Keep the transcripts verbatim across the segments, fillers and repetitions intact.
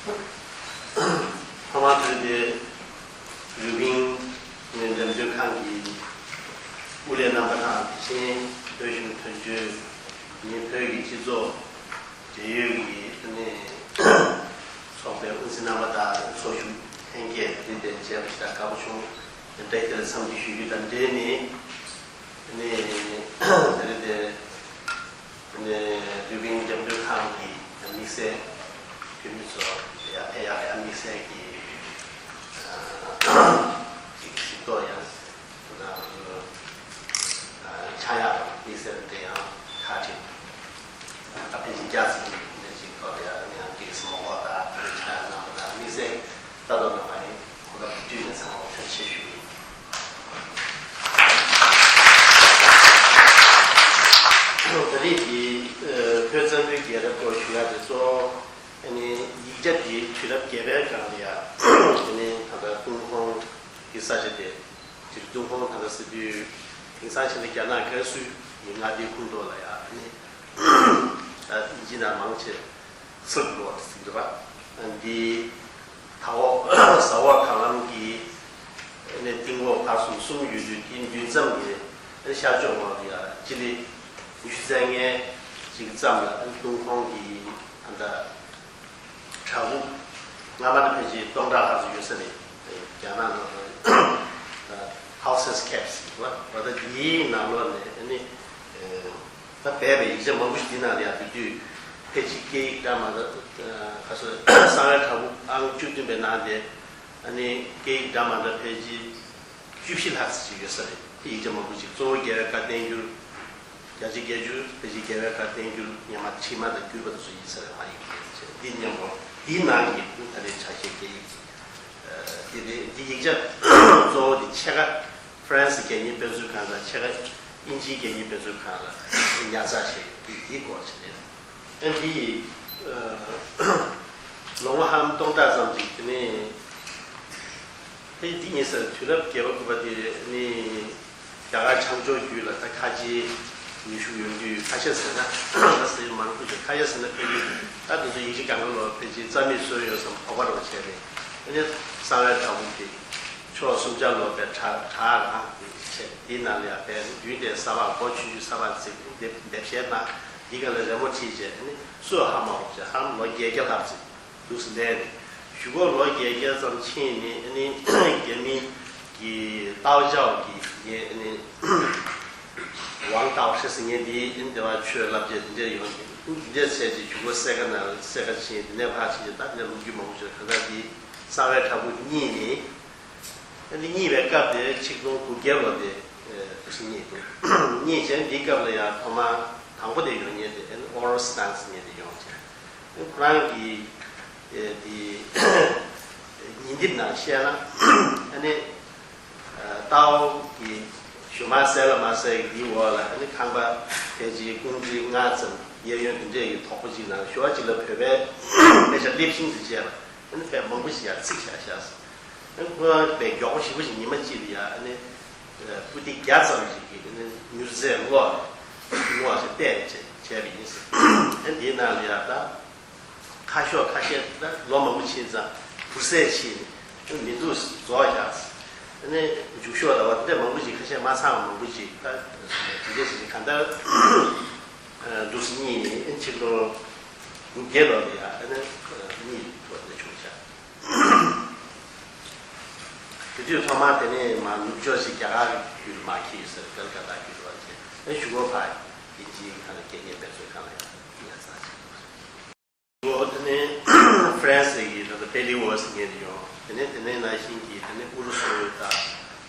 ཐོག་མར་དེ་རིང་འདིར་རུས་པིན་འགྲེམས་སྟོན་ཁང་གི་དབུ་ལས་རྣམ་པ་དང་། དེ་བཞིན་བོད་གཞུང་དོན་གཅོད་ནི་བོད་ཀྱི་སྤྱི་ཚོགས་འབྲེལ་ཡོད་ཀྱི་ཨ་ནི་ཚོགས་པའི་དབུ་འཛིན་རྣམ་པ་དང་ཚོགས་ཞུགས་ལྷན་རྒྱས། དེ་རིང་འདིར་མཇལ་བ་ཞིག་དང་དགའ་པོ་བྱུང་། བཀྲ་ཤིས་བདེ་ལེགས་འཚམས་འདྲི་ཞུ་རྒྱུ་དང་འབྲེལ་ནས། ཨ་ནི་དེ་རིང་འདིར་ནས་རུས་པིན་འགྲེམས་སྟོན་ཁང་གི་དམིགས་བསལ་འཐུས་མི་ཚོ་ཡར་ཕེབས་ཡག་ཡང་དམིགས་བསལ་གྱི་ཅིག་ཞིབ་ཏོག་ཡང་ཆགས་ཡག་དམིགས་བསལ་དེ་ཡང་ཁག་ཅིག་ཨ་ཕལ་ཆེར་བརྒྱ་ཙམ་འདི་ཅིག་ཐོག་ལ་ཡང་ཅིག་སྨོན་ལམ་དང་ཆགས་ཡག་གནང་བ་དང་། དམིགས་བསལ་ལྟ་རྟོག་གནང་བ་ནི་གོ་སྐབས་བསྟུན་ནས་ཚང་མར་ཐུགས་རྗེ་ཆེ་ཞུ་གི་ཡིན། ད་རེས་ཀྱི་ཨ་བོད་བཙན་པོའི་རྒྱལ་རབས་སྐོར་ཞུ་ཡག་དེ་གཙོ་བོ་ཨ་ནི་ཡིག་ཆ་དེ་དུས་རབས་བརྒྱད་པའི་སྒང་ལ་ཡ་ཨ་ནི་ད་ལྟ་ཏུན་ཧོང་གི་ས་ཆ་དེ། དེ་ཏུན་ཧོང་ད་ལྟ་ཟེར་དུས་དེང་སང་ཕྱིན་ན་རྒྱ་ནག་ཀན་སུའུ་ཡི་མངའ་སྡེའི་ཁོངས་གཏོགས་ལ་ཡ་ཨ་ནི་ད་དབྱིན་ཇི་ནང་མང་ཆེ་Silk Road ཟེར་གྱི་རེད་པ། འདི་ད་འོག་ཟ་འོག་ཐང་ལམ་གྱི་ནས་སྟེང་འོག་བར་གསུམ་གསུམ་ཡོད་དུས། དེའི་མདུན་ཙམ་གྱི་ཤར་ཕྱོགས་ངོས་ལ་ཡ་སྤྱི་ལེ་ཉི་ཤུ་རྩ་ལྔའི་ཅིག་ཙམ་ལ་ཏུན་ཧོང་གི་ད་ལྟ་བྲག་ཕུག་སྔ་མ་ནས་ཕལ་ཆེར་སྟོང་ཕྲག་ལྷག་ཙམ་ཡོད་ས་རེད། རྒྱ་ནག་ནང་ལ་Houses Caps ཟེར་བ་ད་ལྟ་འདིའི་ནང་ལོགས་ནས་ཨ་ནི་ད་སྦས་པའི་ཡིག་ཆ་མང་པོ་ཞིག་འདི་ནང་ལ་ཡང་འདུག་དུས། ཕལ་ཆེར་སྐད་ཡིག་འདྲ་མི་འདྲ། ཁ་སོ་གསང་བའི་བྲག་ཕུག་ཨང་བཅུ་བདུན་པའི་ནང་དེ་ཨ་ནི་སྐད་ཡིག་འདྲ་མི་འདྲ་ཕལ་ཆེར་བཅུ་བཞི་ལྷག་ཙམ་ཞིག་ཡོད་ས་རེད། དེ་ཡིག་ཆ་མང་པོ་ཞིག་གཙོ་བོ་རྒྱལ་བའི་བཀའ་བསྟན་འགྱུར། རྒྱལ་སྤྱིའི་རྒྱལ་འགྱུར། ཕལ་ཆེར་རྒྱལ་བའི་བཀའ་བསྟན་འགྱུར། སྔོན་མ་ཕྱི་མ་དང་བསྒྱུར་བ་དེ་ཚོ་ཡིན་ས་རེད། མ་ཡིག་དེ་འདི་མཉམ་པོ་འདིའི་ནང་གི་ད་རེས་ཆ་ཤས་སྐད་ཡིག་དེ་རེད། འདི་ཡིག་ཆ་གཙོ་བོ་དེ་ཕྱེད་ཀ་ཧྥ་རན་སི་སྐད་གཉིས་དཔེ་མཛོད་ཁང་དང་ཕྱེད་ཀ་དབྱིན་ཇིའི་སྐད་གཉིས་དཔེ་མཛོད་ཁང་ལ་ཉར་ཚགས་བྱས་ཡོད། འདི་འདིའི་སྐོར་ཞིག་རེད། ཨ་འདི་ཡི་ལོ་ངོ་ཧ་ལམ་སྟོང་ཕྲག་ཙམ་ཅིག་དེ་ནས་ཕལ་ཆེར་འདི་ཉིད་ཟེར་དུས་རབས་བརྒྱད་པ་དགུ་པ་དེ་ནི་རྒྱ་གར་བྱང་ཕྱོགས་རྒྱུད་ལ་ད་ཁ་ཆེའི་ནུས་ཤུགས་ཡོང་དུས། ཁ་ཤས་ཟེར་ན་ད་ཟེར་མང་པོ་ཞིག་ཁ་ཤས་ཟེར་ན་ཕལ་ཆེར་ད་དེ་ཚོ་ཡིག་ཆ་སྒང་ག་ལོག་ཕལ་ཆེར་རྩ་མེད་བཟོས་ཡོད་བསམ་དོགས་པ་རང་བྱས་ནས། ཨ་ནི་གསང་བའི་བྲག་ཕུག་དེ་ཕྱོགས་གསུམ་ཆར་ལོག་པའི་བྲག་བྲག་རང་བྱས། དེའི་ནང་ལ་ཡང་དཔེ་མདུན་དེ་ས་ཕག་སྒོ་ཆུང་ཆུང་ས་ཕག་བརྩིགས། དེ་འདེབས་བཤད་ན་འདི་ག་ལ་རི་མོ་བྲིས་བྱས། ཨ་ནི་སུ་ཧ་མ་གོ་བྱས། ཧ་ལམ་ལོ་བརྒྱད་བརྒྱ་ལྷག་ཙམ་འདུག་སེ་ལས་ནས་གཞུག་གུ་ལོ་བརྒྱད་བརྒྱ་ཙམ་ཕྱིན་ནས། ཨ་ནི་རྒྱ་མི་གི་ཏའོ་ཅའོ་གི་ངས་ཨ་ནི་ཝང་ཏའོ་ཧྲི་ཟེར་མཁན་འདིས་ཨ་ནི་དེ་བ་ཆོས་བསླབ་བྱས་འདི་འདྲ་ཡོང་། འདི་འདྲ་བྱས་ཏེ་གཞུག་གུ་སེ་ཀ་ནང་སེ་ཀ་ཕྱིན། དེ་ནས་ཕར་ཕྱིན་ཏེ་ད་འདི་འདྲ་ལོ་རྒྱུས་མང་པོ་ཞིག་གང་ལྟར་འདི་གསང་བའི་བྲག་ཕུག་གཉིས་ནི། ཨ་ནི་གཉིས་པའི་སྐབས་དེ་ཆིག་སྟོང་དགུ་བརྒྱ་ལོ་དེ་ཨ་དུས་སུ་རྙེད་འདུག་རྙེད་བྱས་འདིའི་སྐབས་ལ་ཡང་ཐོག་མར་དང་པོ་དེ་ཡོང་མཁན་དེ་ཨ་ནི་ཨོ་རོ་སི་ཏན་ཟེར་མཁན་དེ་ཡོང་བྱས། ཨ་ནི་ཁོ་རང་གི་ཨ་དེ་ཉིན་དེབ་ནང་བཤད་ན། ཨ་ནི་ཨ་ཏའོ་གི་ཞུ་མ་གསལ་ལ་མ་གསལ་གྱི་འདིའི་འོག་ལ། ཨ་ནི་ཁང་པ་ཕལ་ཆེར་ཀུང་ཀྲིག་ལྔ་ཙམ་གཡས་གཡོན་དེ་འདྲས་ཀྱི་དོག་པོ་གཅིག་ནང་ཞུ་བ་གཅིག་ལ་བོད་པའི་དཔེ་ཆ་སླེབས་ཤིང་དུ་བཅས་པ། ཨ་ནི་དཔེ་མང་པོ་ཞིག་ཡང་བརྩིགས་བཞག་བཞག་ཨ་ནི་ཁོ་རང་དཔེ་མགྱོགས་པོ་ཞེ་པོ་ཞིག་ཉི་མ་གཅིག་ལ་ཡང་ཨ་ནི་པུ་ཏི་བརྒྱ་ཙམ་ཞིག་གིས་ཨ་ནི་མྱུར་ཚད་སྔོག་སྔོག་ཅིག་བལྟས་བྱས་བྱས་པ་ཡིན་ཟེར། ཨ་ནི་དེའི་ནང་ལ་ཡང་ད་ཁ་ཤོག་ཁ་ཤས་ད་ལོ་མང་པོ་ཕྱིན་ཙང་བུར་ཟད་ཕྱིན་ནས་མི་འདུག་རྫོགས་བཞག་ཟེར། ཨ་ནི་མཇུག་ཤོག་ལ་བ་དེ་འདྲ་མང་པོ་ཞིག་ཁ་ཤས་མ་ཚང་བ་མང་པོ་ཞིག་ད་དེ་འདྲ་ཞིག་གང་ལྟར་འདུག་སེ་རྙེད་ནས་ཆིག་སྟོང་དགུ་བརྒྱ་ལོ་ལ་ཡ་ཨ་ནི་གཉིད་ཐོག་ནས་བྱུང་བཞག་དེ་དུས་ཐོག་མར་དེ་ནས་མར་ནུབ་ཕྱོགས་ཤིག་རྒྱ་གར་རྒྱུད་ལ་མར་འཁྱེར་ཡོད་ས་རེད། ཀལ་ཀ་ཏ་རྒྱུད་ལ་མར་འཁྱེར། ཨ་ནི་གཞུག་གུ་ཕར་དབྱིན་ཇིའི་ཁ་ལ་སྐད་གཉེར་དཔེ་མཛོད་ཁང་ལ་ཡང་ཉར་ཚགས་བྱས་ཡོད་པ་རེད། འོ་དེ་ནས་ཧྥ་རན་སི་གི་ད་ལྟ་པེ་ལི་ཝོ་ཟེར་མཁན་དེ་ཡོང་། དེ་ནས་དེ་ནས་ནང་བཞིན་གྱི་དེ་ནས་ཨུ་རུ་སུ་དང་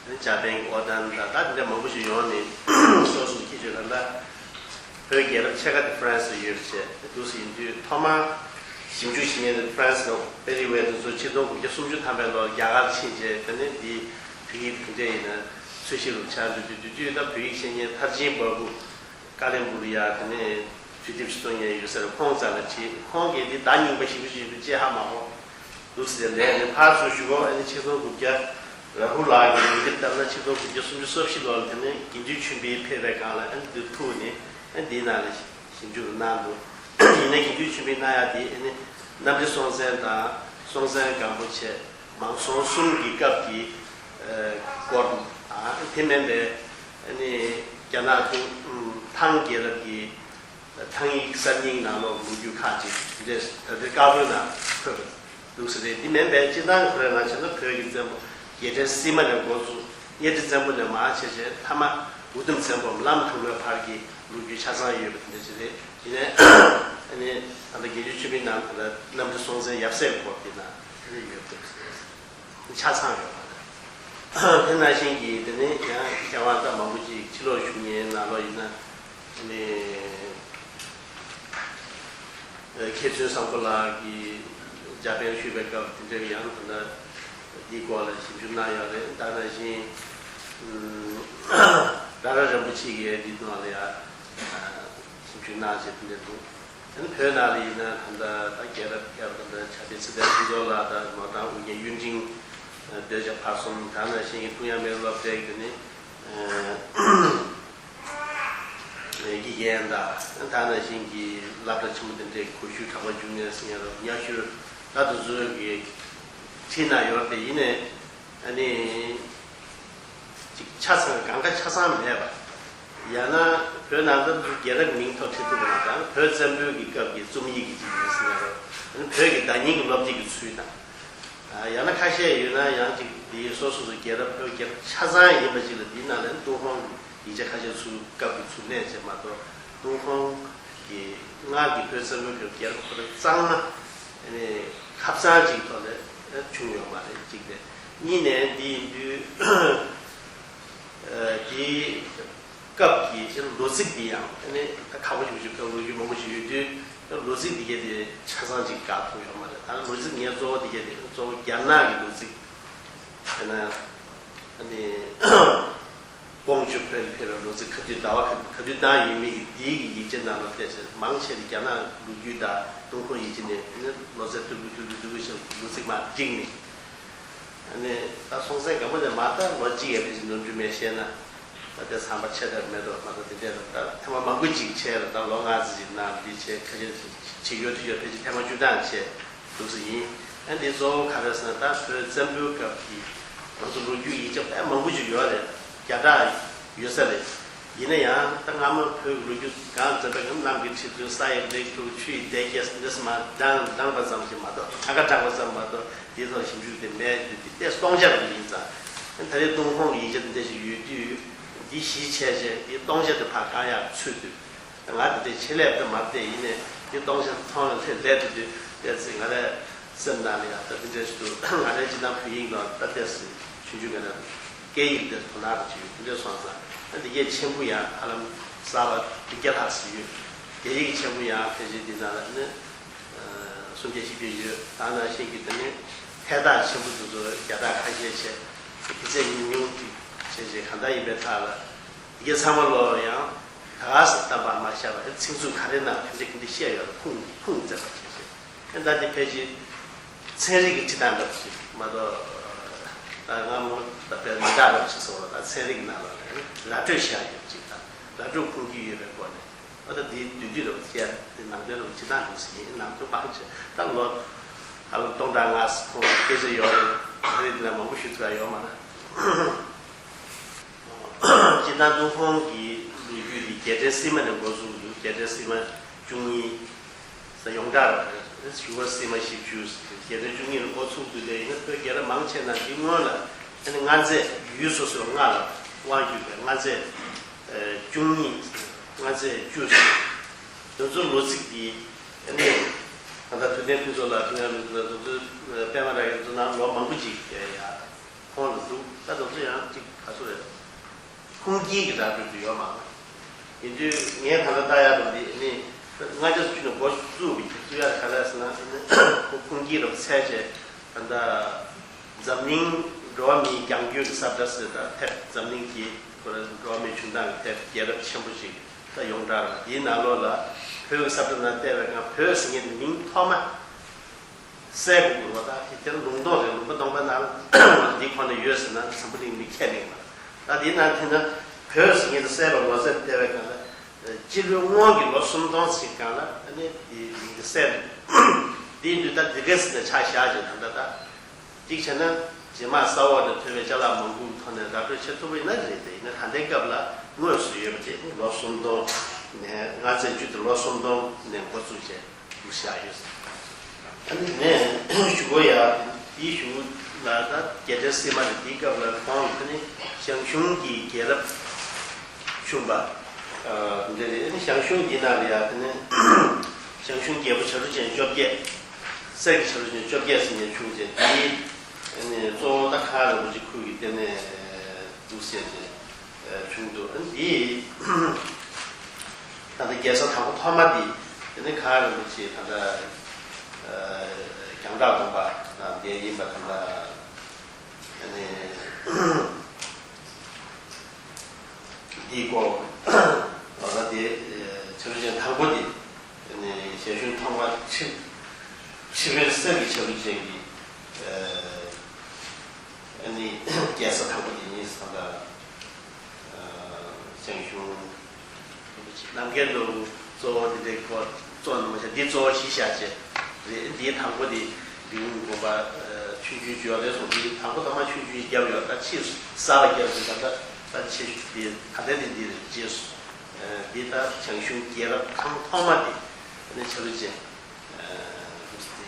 དེ་ནས་འཇར་པན་གྱི་ཨོ་ཏན་དང་ད་དེ་འདྲ་མང་པོ་ཞིག་ཡོང་ནས་སོ་སོ་སྐད་ཆ་ད་ལྟ་བོད་རྒྱལ་རབས་ཕྱེད་ཀ་དེ་ཧྥ་རན་སི་ཡོད་བྱས། དེ་འདུག་སེ་ཡིན་དུས་ཐོག་མར་ཞིབ་འཇུག་བྱེད་མཁན་དེ་ཧྥ་རན་སི་ནང་པེ་ལི་ཝེ་དེ་ཚོ་ཆིག་སྟོང་དགུ་བརྒྱ་སུམ་ཅུ་ཐམ་པའི་ལོར་རྒྱ་གར་ཕྱིན་བྱས། དེ་ནས་འདི་བོད་ཡིག་དེ་འདྲ་ཡིན་ན་འཚོལ་ཞིབ་རུ་ཆགས་འགྲོ་དུས། དེ་དུས་ད་བོད་ཡིག་ཤེས་མཁན་མཐར་ཕྱིན་པ་བུ་ཀ་ལོན་སྦུག་ལ་ཡ་དེ་ནས་དུས་དེབ་ཅིག་བཙོང་མཁན་ཡོད་ས་རེད། ཁོང་རྩ་ལ་བྱེད། ཁོང་གིས་འདི་ཟླ་རྙིང་པ་ཞིབ་པོ་ཞིག་ཏུ་དཔྱད་ཧ་མ་གོ་འདུག་ཟེར་ལན་ནས་ཕར་ཚུར་ཞུ་གོ་ཨ་ནི་ཆིག་སྟོང་དགུ་བརྒྱ་རཱ་ཧུ་ལགས་ཀྱི་ཉིན་དེབ་ལྟར་ན་ཆིག་སྟོང་དགུ་བརྒྱ་སུམ་ཅུ་སོ་བཞི་ལོར་དེ་ནས་དགེ་འདུན་ཆོས་འཕེལ་ཕེབས་པའི་སྒང་ལ་ཨ་ནི་འདིར་ཐུག་ནས་ཨ་ནི་འདིའི་ནང་ལ་ཞིབ་འཇུག་གནང་འདུག་ཡིན་ན་དགེ་འདུན་ཆོས་འཕེལ་གནང་ཡ་དེ་ཨ་ནི་ གནམ་རི་སྲོང་བཙན་དང་སྲོང་བཙན་སྒམ་པོ་ཆེ་མང་སྲོང་གསུམ་གྱི་སྐབས་ཀྱི་ཨ་སྐོར། ཨ་དེ་མིན་པའི་ཨ་ནི་རྒྱ་ནག་གི་ཨ་ཐང་རྒྱལ་རབས་ཀྱི་ཐང་ཡིག་གསར་རྙིང་ནང་ལོགས་ལོ་རྒྱུས་ཁག་ཅིག་འདི་འདྲས་ད་ལྟའི་ཀ་བོད་ནང་འཁོད་པ་འདུག་ཟེར་རེད། འདི་མིན་པའི་སྤྱིར་བཏང་ཁོ་རའི་ནང་བྱས་ན་བོད་ཀྱི་བཙན་པོ་རྒྱལ་ཕྲན་སིལ་མ་ནས་འགོ་བཙུགས། གཉའ་ཁྲི་བཙན་པོ་ནས་མར་བྱས་བྱས་མཐའ་མ་འུ་དུམ་བཙན་པོའམ་བླམ་དྲུང་པའི་བར་གྱི་ལོ་རྒྱུས་ཆ་ཚང་ཡོད་པ་དེ་འདྲ་ཅིག་རེད། ཡིན་ནའི་ཨ་ནི་ད་ལྟ་བརྒྱད་ཅུ་གྱ་དྲུག་པའི་ནང་ད་ལྟ་གནམ་རི་སྲོང་བཙན་ཡབ་སྲས་སྐོར་དེ་ན་དེ་འདྲ་ཡོད་འདུག་ཟེར། ཆ་ཚང་ཡོད་པ་རེད། དེ་ནང་བཞིན་གྱི་དེ་ནི་ཡང་མཁས་དབང་ད་མང་པོ་ཅིག་ཕྱི་ལོགས་བཞུགས་མཁན་ནང་ལོགས་ཡིན་ན་ནི། མཁས་བཙུན་བཟང་པོ་ལགས་ཀྱིས་འཇར་པན་བཞུགས་པའི་སྐབས་དེ་འདྲའི་ཡང་དེ་འདྲ་འདིའི་སྐོར་ལ་ཞིབ་འཇུག་གནང་ཡོད་རེད། ད་ནང་བཞིན་ར་ར་རིན་པོ་ཆེ་གིས་འདིའི་ནང་ལ་ཡང་ཞིབ་འཇུག་གནང་བྱས་དེ་འདྲ་འདུག་ཨ་ནི་བོད་ནང་ལ་ཡིན་ན་ད་ལྟ་ད་རྒྱལ་རབས་སྐབས་ད་ལྟ་བྱ་དཔེ་ཚེ་བརྟན་ཕུན་ཚོགས་ལགས་དང་ནོར་བདག་ཨོ་རྒྱན་གཡུ་འབྲིང་། འདོད་ཆགས་བར་གསུམ། ད་ནང་བཞིན་གྱི་ཐུགས་ཡང་མེ་རུ་སློབ་གྲྭའི་དེ་ནི། ཡི་གེ་རྒན་དང་ད་ནང་བཞིན་གྱི་སློབ་གྲྭ་ཆེན་མོ་དེ་འདྲའི་གོ་ཤུལ་གྲགས་པ་འབྱུང་གནས་ཟེར་ཡ་རབ་ཉག་ཤུར་ད་དུ་བཟོས་ཀྱི་ཁྲིད་ན་ཡོད་པས། ཡིན་ནས་ཨ་ནི་ཅིག་ཆ་ཚང་གང་ག་ཆ་ཚང་མེད་པ། ཡང་ན་བོད་ནང་ལྟར་དུ་རྒྱལ་རབས་མིང་ཐོག་ཁྲིད་ཐུབ་པ་མ་གཏོགས་བོད་བཙན་པོའི་གི་སྐབས་ཀྱི་རྩོམ་ཡིག་གི་ཅིག་ཡིན་ཟེར་ཡ་རབ་ཨ་ནི་བོད་ཀྱི་བརྡ་རྙིང་གི་སློབ་དེབ་ཀྱི་ཚུལ་དང་། ཡང་ན་ཁ་ཤས་ཡོད་ན་ཡང་ཅིག་འདི་སོ་སོ་སོ་རྒྱལ་རབས་བོད་རྒྱལ་རབས་ཆ་ཚང་ཡིན་པ་ཅིག་ལ་འདིའི་ནང་ལ་ཏུན་ཧོང་ཡིག་ཆ་ཁ་ཤས་ཚུར་སྐབས་ཀྱི་ཚུར་གནས་བྱས་མ་གཏོགས་ཏུན་ཧོང་གི་སྔར་གྱི་བོད་བཙན་པོའི་རྒྱལ་རབས་ཁོ་རང་གཙང་མ་ཁ་བྱང་ཅིག་ཐོག་ནས་བྱུང་ཡོད་མ་རེད། གཅིག་དེ། གཉིས་ནས་འདི་ཡིན་དུས་འདི། སྐབས་ཀྱི་ལོ་ཚིགས་འདི་ཡང་ནི་ཁག་པོ་ཞིག་ཞིག་ཁག་ལོ་རྒྱུས་མང་པོ་ཞིག་ཡོད་དུས་ལོ་ཚིགས་འདི་གས་དེ་ཆ་ཚང་ཅིག་དགག་ཐུབ་ཡོད་མ་རེད། ད་ལོ་ཚིགས་ངས་གཙོ་བོ་འདི་གས་དེ་གཙོ་བོ་རྒྱ་ནག་གི་ལོ་ཚིགས་ཡིན་ན་ནི་ཀོང་ཇོ་བོད་ལ་ཕེབས་པའི་ལོ་ཚིགས་ག་དུས་ཟླ་བ་ག་ག་དུས་བཏང་ཡོད་མེད་ཀྱི་འདིའི་གི་ཡིག་ཆ་ནང་ལ་ཕལ་ཆེར་མང་ཆེ་བ་རྒྱ་ནག་ལོ་རྒྱུས་དང་ཏུན་ཧོང་ཡིག་ཆ་ནས་ནི་ལོ་ཚད་ཐུར་གུ་ཐུར་གུ་ཐུར་གུ་ཞིག་ལོ་ཚིགས་མར་བསྒྲིགས་ནས། ཨ་ནི་ད་སྲོང་བཙན་སྒམ་པོ་ནས་མ་ད་ལོ་གཅིག་ཡས་ཕལ་ཆེར་ནོར་འཁྲུལ་མེད་བཤད་ན། ད་དེ་ཚང་མ་ཆེ་དར་མེད་དོ་མ་ད་དེ་འདྲས་ད་ཐེངས་མ་མང་པོ་ཅིག་བྱས་ལ་ད་ལོ་ལྔ་ཙམ་ཅིག་ནང་འདི་བྱས་ཁ་ཤས་ཅིག་ཡོད་དུ་ཡོད་ཕལ་ཆེར་ཐེངས་མ་བཅུ་གྲངས་བྱས་འདུག་སེ་ཡིན། ཨ་འདི་གཙོ་བོ་ག་རེ་ཟེར་ན་ད་བོད་བཙན་པོའི་སྐབས་ཀྱི་ང་ཚོ་ལོ་རྒྱུས་ཡིག་ཆ་དཔེ་མང་པོ་ཅིག་ཡོད་རེད། བརྒྱ་ཕྲག་ཡོད་ས་རེད། ཡིན་ན་ཡང་ད་སྔ་མོ་བོད་ཀྱི་ལོ་རྒྱུས་གང་འཛིན་པའི་གནམ་གྱི་ཁྲི་སྟོན་ས་ཡི་ལེགས་དྲུག་ཆུ་ཡི་བདེ་རྒྱས་འདི་སུ་མ་བགྲང་བགྲང་པ་ཙམ་ཞིག་མ་གཏོགས་ཁ་ཁ་བགྲང་པ་ཙམ་མ་གཏོགས་འདི་ཚོ་ཞིབ་འཇུག་དེ་མེད་དུས་དེ་སྟོང་ཆ་རུ་ཡིན་ཙང་། ད་རེས་ཏུན་ཧོང་གི་ཡིག་ཆ་འདི་འདྲ་ཞིག་ཡོད་དུས་འདི་གཞི་བྱས་བྱས་འདི་སྟོང་ཆ་དེ་ཕར་བཀག་ཡག་ཚུལ་དུས་ང་འདི་འདྲའི་ཆེད་ལས་དེ་མ་བལྟས་ཡིན་ནས་འདི་སྟོང་ཆ་མཐོང་ལ་ལྷད་ལས་དུ་དུས་དེ་ཚེ་ང་རས། སེམས་ནང་ལ་ཡང་ད་དེ་འདྲས་སུ་ང་རའི་སྤྱི་བཏང་བོད་ཡིག་ནང་ད་ལྟས་སུ་ཆུང་ཆུང་ངས་ན་སྐད་ཡིག་དེ་དོ་སྣང་རུ་བྱེད་ཡོད་དེ་འདྲས་སོང་ཙང་ཨ་འདི་གས་ཆེན་པོ་ཡང་ཧ་ལམ་གསར་པ་བདུན་བརྒྱ་ལྷག་ཙམ་ཡོད། རྒྱ་ཡིག་ཆེན་པོ་ཡང་ཕལ་ཆེར་འདི་ནང་ལ་ནི་སུམ་བརྒྱ་བཞི་བརྒྱ་ཡོད། ད་ནང་བཞིན་གྱི་དེ་ནི་ཐད་གཏོང་ཆེན་པོ་དེ་ཚོ་བརྒྱ་ཕྲག་ཁ་ཤས་བྱས་དེ་ཚད་ཉུང་ཉུང་ཅིག་བྱས་བྱས་གང་ལྟར་ཡིན་པའི་ཐད་ལ་འདི་གས་ཚང་མ་ལོ་ཡང་ད་ག་སེ་བཏབ་པ་མ་བཞག་པ་ཚིག་མཛོད་ག་རེ་ནང་ག་འདྲ་ག་འདྲ་བཤད་ཡོད་ལ་ཁུངས་ཁུངས་བཙན་པ་བྱས་བྱས། ད་འདི་ཕལ་ཆེར་ཚན་རིག་གི་ཁྲིད་སྟངས་འདྲ་པོ་ཞིག་མ་གཏོགས། ད་སྔ་མོ་ད་དཔེ་མི་འདྲ་འདྲ་པོ་ཞིག་སོང་བ་ད་ཚན་རིག་གི་ནང་ལ་ར་སྤྲོད་བྱ་ཡོད་ཅིག་དང་ར་སྤྲོད་ཁུངས་སྐྱེལ་ཡོད་པའི་སྐོར་ནས་ཨ་ད་འདི་བསྡུས་བསྡུས་འདྲ་པོ་བཤད་འདི་ནང་དོན་འདྲ་པོ་ཁྲིད་སྟངས་འདྲ་པོ་ཞིག་ཡིན། ནང་དོན་མང་ཆེ་ད་ལོ་ཧ་ལམ་སྟོང་ཕྲག་ལྔ་ཁོང་སྐད་ཆ་ཡོད་རེད། ཚན་རིག་འདི་ན་མང་པོ་ཞུ་ཐུབ་ཡ་ཡོད་མ་རེད། སྤྱིར་བཏང་ཏུན་ཧོང་གི་ལོ་རྒྱུས་འདི་རྒྱལ་ཕྲན་སིལ་མ་ནས་འགོ་བཙུགས་འདུག་རྒྱལ་ཕྲན་སིལ་མ་བཅུ་གཉིས་ས་ཡོངས་གྲགས་རེད། ཞུ་བ་སིལ་མ་བཞི་བཅུ། རྒྱལ་ཕྲན་བཅུ་གཉིས་ལ་འགོ་ཚུགས་འདུག་ལས་ཡིན་ན་བོད་རྒྱལ་རབས་མང་ཆེ་ན་འདི་སྔོན་ལ་ཨ་ནི་མངའ་མཛད་ཡུལ་སོ་སོར་མངའ་ལ་དབང་བསྒྱུར་བའི་མངའ་མཛད་བཅུ་གཉིས་མངའ་མཛད་བཅུ། དེ་ཚོ་ལོ་ཚིགས་འདི་ཨ་ནི་ད་ལྟ་དུས་སྟོན་ཕུན་ཚོགས་ལགས་ཐུན་ཡང་མི་འདུག་ལ་དེ་ཚོ་པད་མ་ར་གི་དེ་ཚོ་ནང་ལོ་མང་པོ་ཅིག་ཡ། ཁོང་ལ་འདུག་ད་དེ་ཚོ་ཡང་ཅིག་ག་ཚོད་རེད། ཁུངས་སྐྱེལ་གྱི་ར་སྤྲོད་དུ་ཡོད་མ་རེད། ཡིན་དུས་ངས་ད་ལྟ་ལྟ་ཡག་འདུག་འདི་ནི་ལྔ་བརྒྱ་བཅུ་ནས་འགོ་བཙུགས་པའི་གི་བཙུགས་ཡག་ག་རེ་ཟེར་ན་ཁོ་ཁུངས་སྐྱེལ་རབས་ཚད་བྱས་ད་ལྟ་འཛམ་གླིང་འགྲོ་བ་མིའི་རྒྱང་སྐྱོད་ཀྱི་ས་བཀྲ་ཟེར་ད་ཐེབས་འཛམ་གླིང་གི་ཁོ་ར་འགྲོ་བ་མིའི་བྱུང་སྟངས་ཀྱི་ཐེབས་རྒྱལ་རབས་ཆེན་པོ་ཞིག་ད་ཡོངས་གྲགས་རེད། འདིའི་ནང་ལོགས་ལ་བོད་ཀྱི་ས་བཀྲ་ནང་བལྟས་པའི་སྒང་བོད་ཟེར་མཁན་དེ་མིང་ཐོག་མ། གསལ་པོ་དགོས་པ་དང་དེ་ལུང་སྟོང་རེད། ལུང་པ་སྟོང་པ་ནང་འདི་ཁོ་ན་ཡོད་ཟེར་ན་འཛམ་བུ་གླིང་མི་ཁས་ལེན་པ། ད་འདི་ནང་དེ་ན་བོད་ཟེར་མཁན་དེ་གསལ་པོ་ལོ་ཚད་བལྟས་པའི་སྒང་ལ་སྤྱི་ལོའི་སྔོན་གྱི་ལོ་སུམ་སྟོང་ཞིག་སྒང་ལ་ཨ་ནི་དེ་མིང་དེ་གསལ་པོ་ དེ་ཡིན་དུས་ད་དེ་ག་ཟེར་ནས་ཆ་བཞག་ཅིག་ད་ལྟ་ད། གཅིག་བྱས་ན་རྗེས་མ་ས་འོག་ནས་ཐོན་པའི་ཅ་ལག་མང་པོའི་ཐོག་ནས་ར་སྤྲོད་བྱེད་ཐུབ་པ་ཡིན་ན་རེད་དེ། ཡིན་ན་ད་ལྟའི་སྐབས་ལ་དངོས་སུ་ཡོད་པ་དེ་ནི་ལོ་སུམ་སྟོང་ནས་ང་བཙན་བྱོལ་དུ་ལོ་སུམ་སྟོང་ནས་འགོ་བཙུགས་བྱས་འདུག་བཞག་ཡོད། ཨ་ནི་ནས་ཞུ་གོ་ཡ་དེའི་གཞུག་ལ་ད་རྒྱལ་ཕྲན་སྲིད་མ་རེད། དེའི་སྐབས་ལ་ཁོང་ཨ་ནི་ཞང་ཞུང་གི་རྒྱལ་རབས་ཆུང་པ་འདི་རེད། ཨ་ནི་ཞང་ཞུང་འདི་ནང་ལ་ཡ་དེ་ནི་ཞང་ཞུང་རྒྱལ་པོ་བྱ་རུ་ཅན་བཅོ་བརྒྱད། གསེར་གྱི་བྱ་རུ་ཅན་བཅོ་བརྒྱད་ཟེར་མཁན་བྱུང་རྗེས་དེའི་ཨ་ནི་གཙོ་བོ་ད་ཁ་རིན་པོ་ཆེ་ཁུལ་གྱི་ལྟེ་གནས་འདུག་ཟེར་ཏེ་བྱུང་འདུག་ཨ་ནི་དེའི་ད་ལྟ་རྒྱལ་ས་དང་པོ་ཐོག་མ་དེ་དེ་ནི་ཁ་རིན་པོ་ཆེ་ད་ལྟ་རྒྱང་གྲགས་དགོན་པ་དེ་ཡིན་པ་ད་ལྟ་ཨ་ནི། འདིའི་སྐོར་ལ་དེ་བྱ་རུ་ཅན་དང་པོ་དེ་ཞལ་གཞུང་ཐོག་མ་ཕྱི་ཕྱི་པའི་གསེར་གྱི་བྱ་རུ་ཅན་གྱི་ཨ་ནི་རྒྱལ་ས་དང་པོ་དེ་ཉིད་ས་ད་ཞང་ཞུང་རྣམ་རྒྱལ་ལུ་གཙོ་བོ་དེ་འདྲའི་སྐོར་གཙོ་བོ་ནི་མ་བྱ་འདི་གཙོ་བོ་གཞི་བཞག་བྱས་རེད། འདིའི་དང་པོ་དེ་ལིའུ་དགོན་པ་ཆུང་ཆུང་བརྗོད་རེད་སོང་། འདི་དང་པོ་ཐོག་མ་ཆུང་ཆུང་བརྒྱབ་ཡོད། ད་ཕྱིས་གསར་པ་བརྒྱབ་ཟིན། ད་ད་ད་ཆེ་ཤོས་དེ་ད་ལྟ་དེ་འདི་རེད། རྗེས་སུ་འདི་ད་ཞང་ཞུང་རྒྱལ་རབས་ཐང་ཐོག་མ་དེ་ནི་བྱ་རུ་ཅན་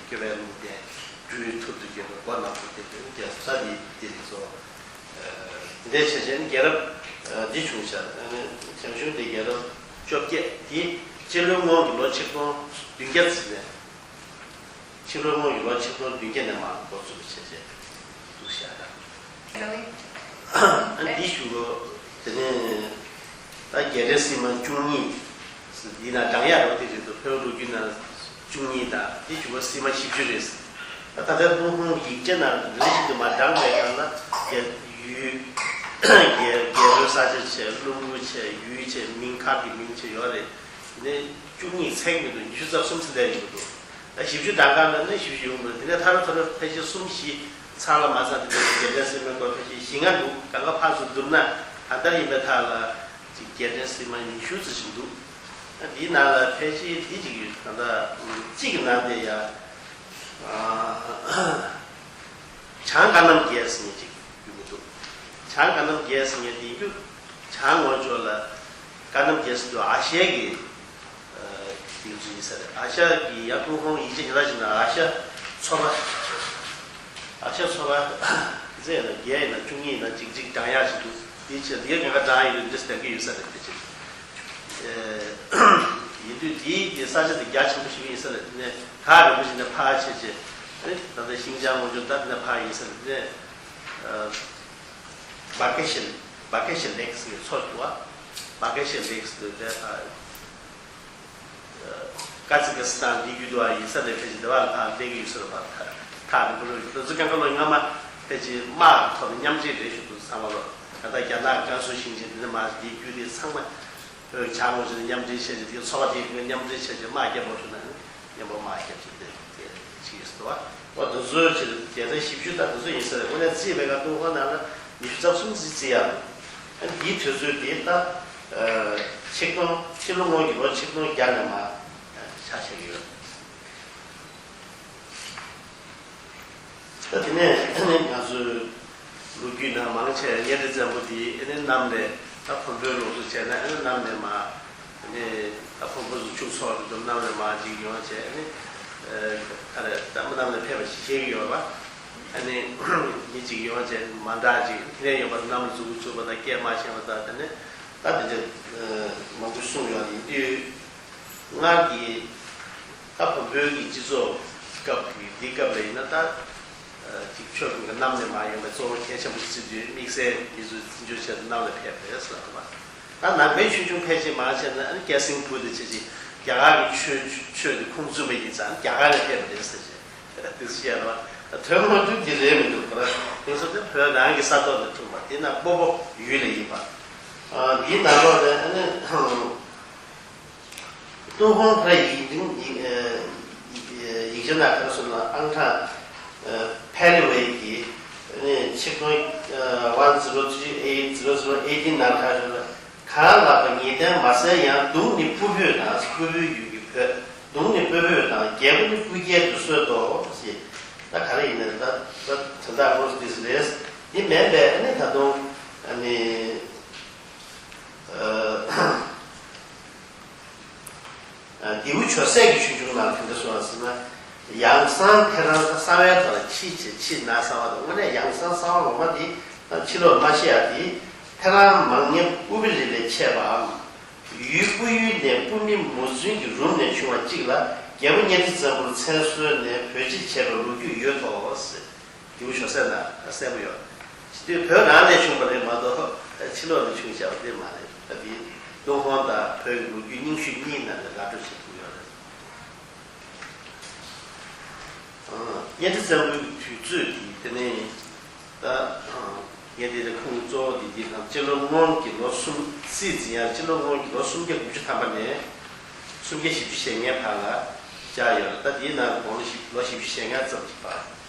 སྐྱོབ་པའི་ལུང་བསྟན་སྤྲུལ་ཐུབ་ཏུ་བསྐྱོད་པའི་སྒོ་ནག་པོ་དེ་དེ་རྒྱལ་ས་དེ་དེ་རེད་སོ། འདི་བྱས་བྱས་ནི་རྒྱལ་རབས་འདི་བྱུང་ཤག་ཞང་ཞུང་དེ་རྒྱལ་རབས་བཅོ་བརྒྱད་དེ་སྤྱི་ལོའི་སྔོན་གྱི་ལོ་ཆིག་སྟོང་བདུན་བརྒྱ་ཙམ་ནས། ཕྱི་ལོ་སྔོན་གྱི་ལོ་ཆིག་སྟོང་བདུན་བརྒྱ་ནས་མར་འགོ་བཙུགས་བྱས་རྗེས་འདུག་ཤག་ད། ཨ་འདི་ཞུ་གོ། དེ་ནས་ད་རྒྱལ་ཕྲན་སྲིད་མ་བཅུ་གཉིས་འདི་ན་བགྲང་ཡག་རོ་དེ་རེད་འདུག་བོད་ལོ་རྒྱུས་ནང་བཅུ་གཉིས་དང་འདི་ཞུ་གོ་སྲིད་མ་བཞི་བཅུ་རེད། ད་ད་ལྟ་ཏུན་ཧོང་ཡིག་ཆ་ནང་རེ་ཞིག་ཏུ་མ་བགྲངས་པའི་སྒང་ལ་རྒྱལ་ཡུལ་རྒྱལ་རྒྱལ་པོའི་ས་ཆ་བྱས། ལྷུན་པོ་བྱས། ཡུལ་བྱས། མིང་མཁར་གྱི་མིང་བྱས་ཡོད་རེད། དེ་ནས་བཅུ་གཉིས་ཚེག་མི་འདུག་ཉི་ཤུ་རྩ་གསུམ་ཚེ་འདས་ཡོད་འདུག་ད་བཞི་བཅུ་གྲངས་ཀ་ལ་ནི་བཞི་བཅུ་ཡོང་མི་འདུག་དེ་ནས་ཐ་རུ་ཐ་རུ་ཕལ་ཆེར་གསུམ་བཞི་ཚང་ལ་མ་ཚང་དེ་འདྲ་རྒྱལ་ཕྲན་སྲིད་མའི་སྐོར་ཕལ་ཆེར་བཞི་ལྔ་འདུག་གང་ག་ཕར་ཚུར་བསྡུར་ན་གང་ལྟར་ཡིན་པའི་ཐད་ལ་ཅིག་རྒྱལ་ཕྲན་སྲིད་མ་ཉི་ཤུ་ཙམ་ཞིག་འདུག་ད་འདིའི་ནང་ལ་ཕལ་ཆེར་འདི་ཅིག་ཡོད། ད་ལྟ་གཅིག་གི་ནང་དེ་ཡ་ཨ། བྱང་ཀ་གནམ་རྒྱལ་ཟེར་མཁན་ཅིག་ཡོང་གི་འདུག་བྱང་ཀ་གནམ་རྒྱལ་ཟེར་མཁན་དེ་རྒྱུ་བྱང་ངོས་ཕྱོགས་ལ་ཀ་གནམ་རྒྱལ་ཟེར་དུས་ཨ་ཤའི་གི་ཨ་དེ་ཚོ་ཡིན་ས་རེད། ཨ་ཤ་གི་ཡ་ཏུན་ཧོང་ཡིག་ཆ་ཉི་ཤུ་རྩ་བཞི་ནང་ཨ་ཤ་ཚོ་པ། ཨ་ཤ་ཚོ་པ་ཟེར་ན་བརྒྱད་ཡིན་ན་བཅུ་གཉིས་ཡིན་ན་ཅིག་ཅིག་བགྲང་ཡག་ཅིག་འདུག་དེའི་ཕྱིར་འདི་ག་ག་བགྲང་ཡོད་རེད་འདྲ་ཟེར་གྱི་ཡོད་ས་རེད། དེ་ཕྱིར། ཡིན་དུས་འདིའི་གི་ས་ཆ་དེ་རྒྱ་ཆེན་པོ་ཞིག་ཡིན་ས་རེད། དེ་ནས་ག་རིན་པོ་ཆེ་ནས་ཕར་བྱས་རྗེས་ཨ་ནི་ད་ལྟ་ཤིང་ཅང་ངོས་ཕྱོགས་ད་དེ་ནས་ཕར་ཡིན་ས་རེད། དེ་ནས་བ་ཀེ་ཤི་བ་ཀེ་ཤི་ལེག་ཟེར་མཚོ་འདུག་བ། བ་ཀེ་ཤི་ལེག་ཟེར་དུས་དེ་ཕར་ཀ་ཛི་ཀི་སི་ཐན་འདི་བརྒྱུད་དུ་བ་ཡིན་ས་རེད། ཕལ་ཆེར་དེ་བ་ལ་ཕར་སླེབས་ཀྱི་ཡོད་ས་རེད་བ། ད་ཐག་རིང་པོ་རེད། དེ་ཚོ་སྐབས་ལ་སྔ་མ་ཕལ་ཆེར་དམག་གི་ཐོག་ནས་མཉམ་འབྲེལ་རེད་ཞུ་འདུག་ཚང་མ་ལོ། ད་ལྟ་རྒྱ་ནག་ཀན་སུའུ་ཞིང་ཆེན་དེ་ནས་མར་འདི་བརྒྱུད་དེ་ཚང་མ། བོད་བྱང་ངོས་ཕྱོགས་ནས་མཉམ་འབྲེལ་བྱས་ཏེ་དེ་ཚོ་པ་དེ་མཉམ་འབྲེལ་བྱས་ཏེ་དམག་རྒྱབ་པ་ཞུ་ན་ནི་མཉམ་པོ་དམག་རྒྱབ་ཀྱི་དེ་དེ་ཅི་ཡོད་ཟེར་བ། འོ་དེ་ཚོའི་ཕྱིར་རྒྱལ་ཕྲན་བཞི་བཅུ་དང་དེ་ཚོ་ཡིན་ས་རེད། དངོས་གནས་རྩིས་པའི་སྐབས་ཏུན་ཧོང་ནང་ལ་ཉི་ཤུ་རྩ་གསུམ་ཙམ་རྩིས་ཡག་རེད། ཨ་འདིའི་དུས་ཚོད་དེ་ད་ཆིག་སྟོང་ཕྱི་ལོ་སྔོན་གྱི་ལོ་ཆིག་སྟོང་བརྒྱ་ནས་མར་ཆགས་བཞག་གི་ཡོད། ད་དེ་ནས་ང་ཚོའི་ལོ་རྒྱུས་ནང་མང་ཆེ་བ་གཉའ་ཁྲི་བཙན་པོ་དེ་ཨ་ནི་གནམ་ནས་ད་བོན་པོའི་ལུགས་སུ་བྱས་ན་ཨ་ནི་གནམ་ནས་མར་ཨ་ནི་ད་བོན་པོ་ཚོ་ཕྱུགས་འཚོ་བ་དེ་ཚོ་གནམ་ནས་མར་ཅིག་ཡོང་བྱས་ཨ་ནི་ག་རེ་ད་མི་གནམ་ནས་ཕེབས་པ་ཞིག་བཤད་ཀྱི་ཡོད་པ། ཨ་ནི་མི་གཅིག་ཡོང་བྱས་མ་འདྲ་ཅིག་དེ་ནས་ཡོང་པ་གནམ་ལ་མཛུབ་གུ་བཙུགས་པ་དང་སྐད་མ་ཆེན་པ་དང་དེ་ནས་ད་དེ་འདྲ་མང་པོ་གསུངས་ཡོད་ཡིན་དུས། སྔར་གྱི་ད་བོད་བོད་ཀྱི་སྤྱི་ཚོགས་སྐབས་ཀྱི་འདི་སྐབས་ལ་ཡིན་ན་ད་ཅིག་ཆོས་ཀུན་གྱི་གནམ་ནས་མར་ཡོང་བའི་གཙོ་བོ་གལ་ཆེན་པོ་ཞིག་བརྩི་དུས་དམིགས་བསལ་མི་ཚོས་བརྩི་འཇོག་བྱས་ཏེ་གནམ་ལ་ཕེབས་པ་རེད་ཟེར་བ། ད་ནང་པའི་ཆོས་འབྱུང་ཕལ་ཆེར་མང་ཆེ་ན་ཨ་ནི་སྐྱ་སེང་ཕུ་དེ་བྱས་ཅིག་རྒྱ་གར་གྱི་ཆོས་ཆོས་དེ་ཁུངས་བཙུན་པ་ཡིན་ཙང་རྒྱ་གར་ནས་ཕེབས་པ་རེད་ཟེར་བྱས་དེ་བཤད་རེད་བ། དོན་དངོས་དོན་དེ་རེད་མི་འདུག་པར་དེ་ཚོ་དེ་བོད་རང་གི་ས་ཐོག་ནས་འཁྲུངས་པ་དེ་ན་སྤོ་བོ་ཡུལ་ལ་ཡིན་པ། འདིའི་ནང་ལོགས་ནས་ཨ་ནི། ཏུན་ཧོང་ཕ་ཡིག་ཡིག་ཡིག་ཆ་ནང་ག་རེ་ཟེར་ན་ཨང་གྲངས་ཕེ་རི་ཝེ་གི་ཆིག་སྟོང་one zero three eight zero zero eighteen ནང་ག་རེ་ཟེར་ན། གང་ལགས་པ་ངེས་གཏན་མ་གསལ་ཡང་གདུང་ནི་སྤུ་བོད་དང་སྤུ་བོད་ཡུལ་གྱི་བོད། གདུང་ནི་སྤུ་བོད་ རྒྱལ་པོ་ནི་སྐུ་རྒྱལ་དུ་གསོལ་ཏོ་ཞེས། ད་ག་རེ་ཡིན་ནའི་ད་ད་དོན་དག་དངོས་སུ་འདི་རེད། འདི་མིན་པའི་ཨ་ནི་ད་དུང་ཨ་ནི། ཨ། རྡེའུ་ཇོ་སྲས་ཀྱི་ཆོས་འབྱུང་ནང་དེ་འདྲ་གསུངས་པ་ཟེར་ན། ཡང་གསང་ཐེ་རང་གསང་བའི་ཐོག་ལ་ཕྱིས་ཕྱིར་ཕྱིར་ན་གསང་བ་དང་། དངོས་གནས་ཡང་གསང་གསང་བ་ངོ་མ་དེ་ཕྱི་ལོགས་མ་ཤེས་ཡ་དེ། ཐེ་རང་མང་ཉམས་ཨུཏྤ་རི་ལས་མཆེད་པའམ། ཡུལ་སྤུ་ཡུལ་ནས་སྤུ་མི་མོ་བཙུན་གྱི་རུམ་ནས་བྱུང་བ་གཅིག་ལ་རྒྱལ་པོ་གཉའ་ཁྲི་བཙན་པོར་མཚན་གསོལ་ནས་བོད་སྤྱིར་བྱས་པའི་ལོ་རྒྱུས་ཡོད་དོ་ཟེར། རྡེའུ་ཇོ་སྲས་ན་གསལ་པོ་ཡོད། ཇི་སྟེ་བོད་ནང་ནས་བྱུང་བ་རེད་མ་གཏོགས་ཕྱི་ལོགས་ནས་བྱུང་བཞག་པ་དེ་མ་རེད། ད་དེ་ཏུན་ཧོང་དང་བོད་ཀྱི་ལོ་རྒྱུས་རྙིང་ཤོས་གཉིས་ནང་ནས་ངོ་སྤྲོད་བྱེད་ཐུབ་ཡོད་རེད། ཨ། གཉའ་ཁྲི་བཙན་པོའི་དུས་ཚོད་དེ་དེ་ནས་ད་ཨ་ངས་དེ་ལ་ཁུངས་གཙོ་བོ་དེ་དེ་དང་སྤྱི་ལོ་སྔོན་གྱི་ལོ་གསུམ། རྩིས་འཛིན་ཡག་སྤྱི་ལོ་སྔོན་གྱི་ལོ་སུམ་བརྒྱ་དགུ་བཅུ་ཐམ་པ་ནས་སུམ་བརྒྱ་བཞི་བཅུ་ཞེ་ལྔའི་བར་ལ་བཞག་ཡོད་རེད། ད་དེའི་ནང་གོང་ལོ་བཞི་ལོ་བཞི་བཅུ་ཞེ་ལྔ་ཙམ་གྱི་བར།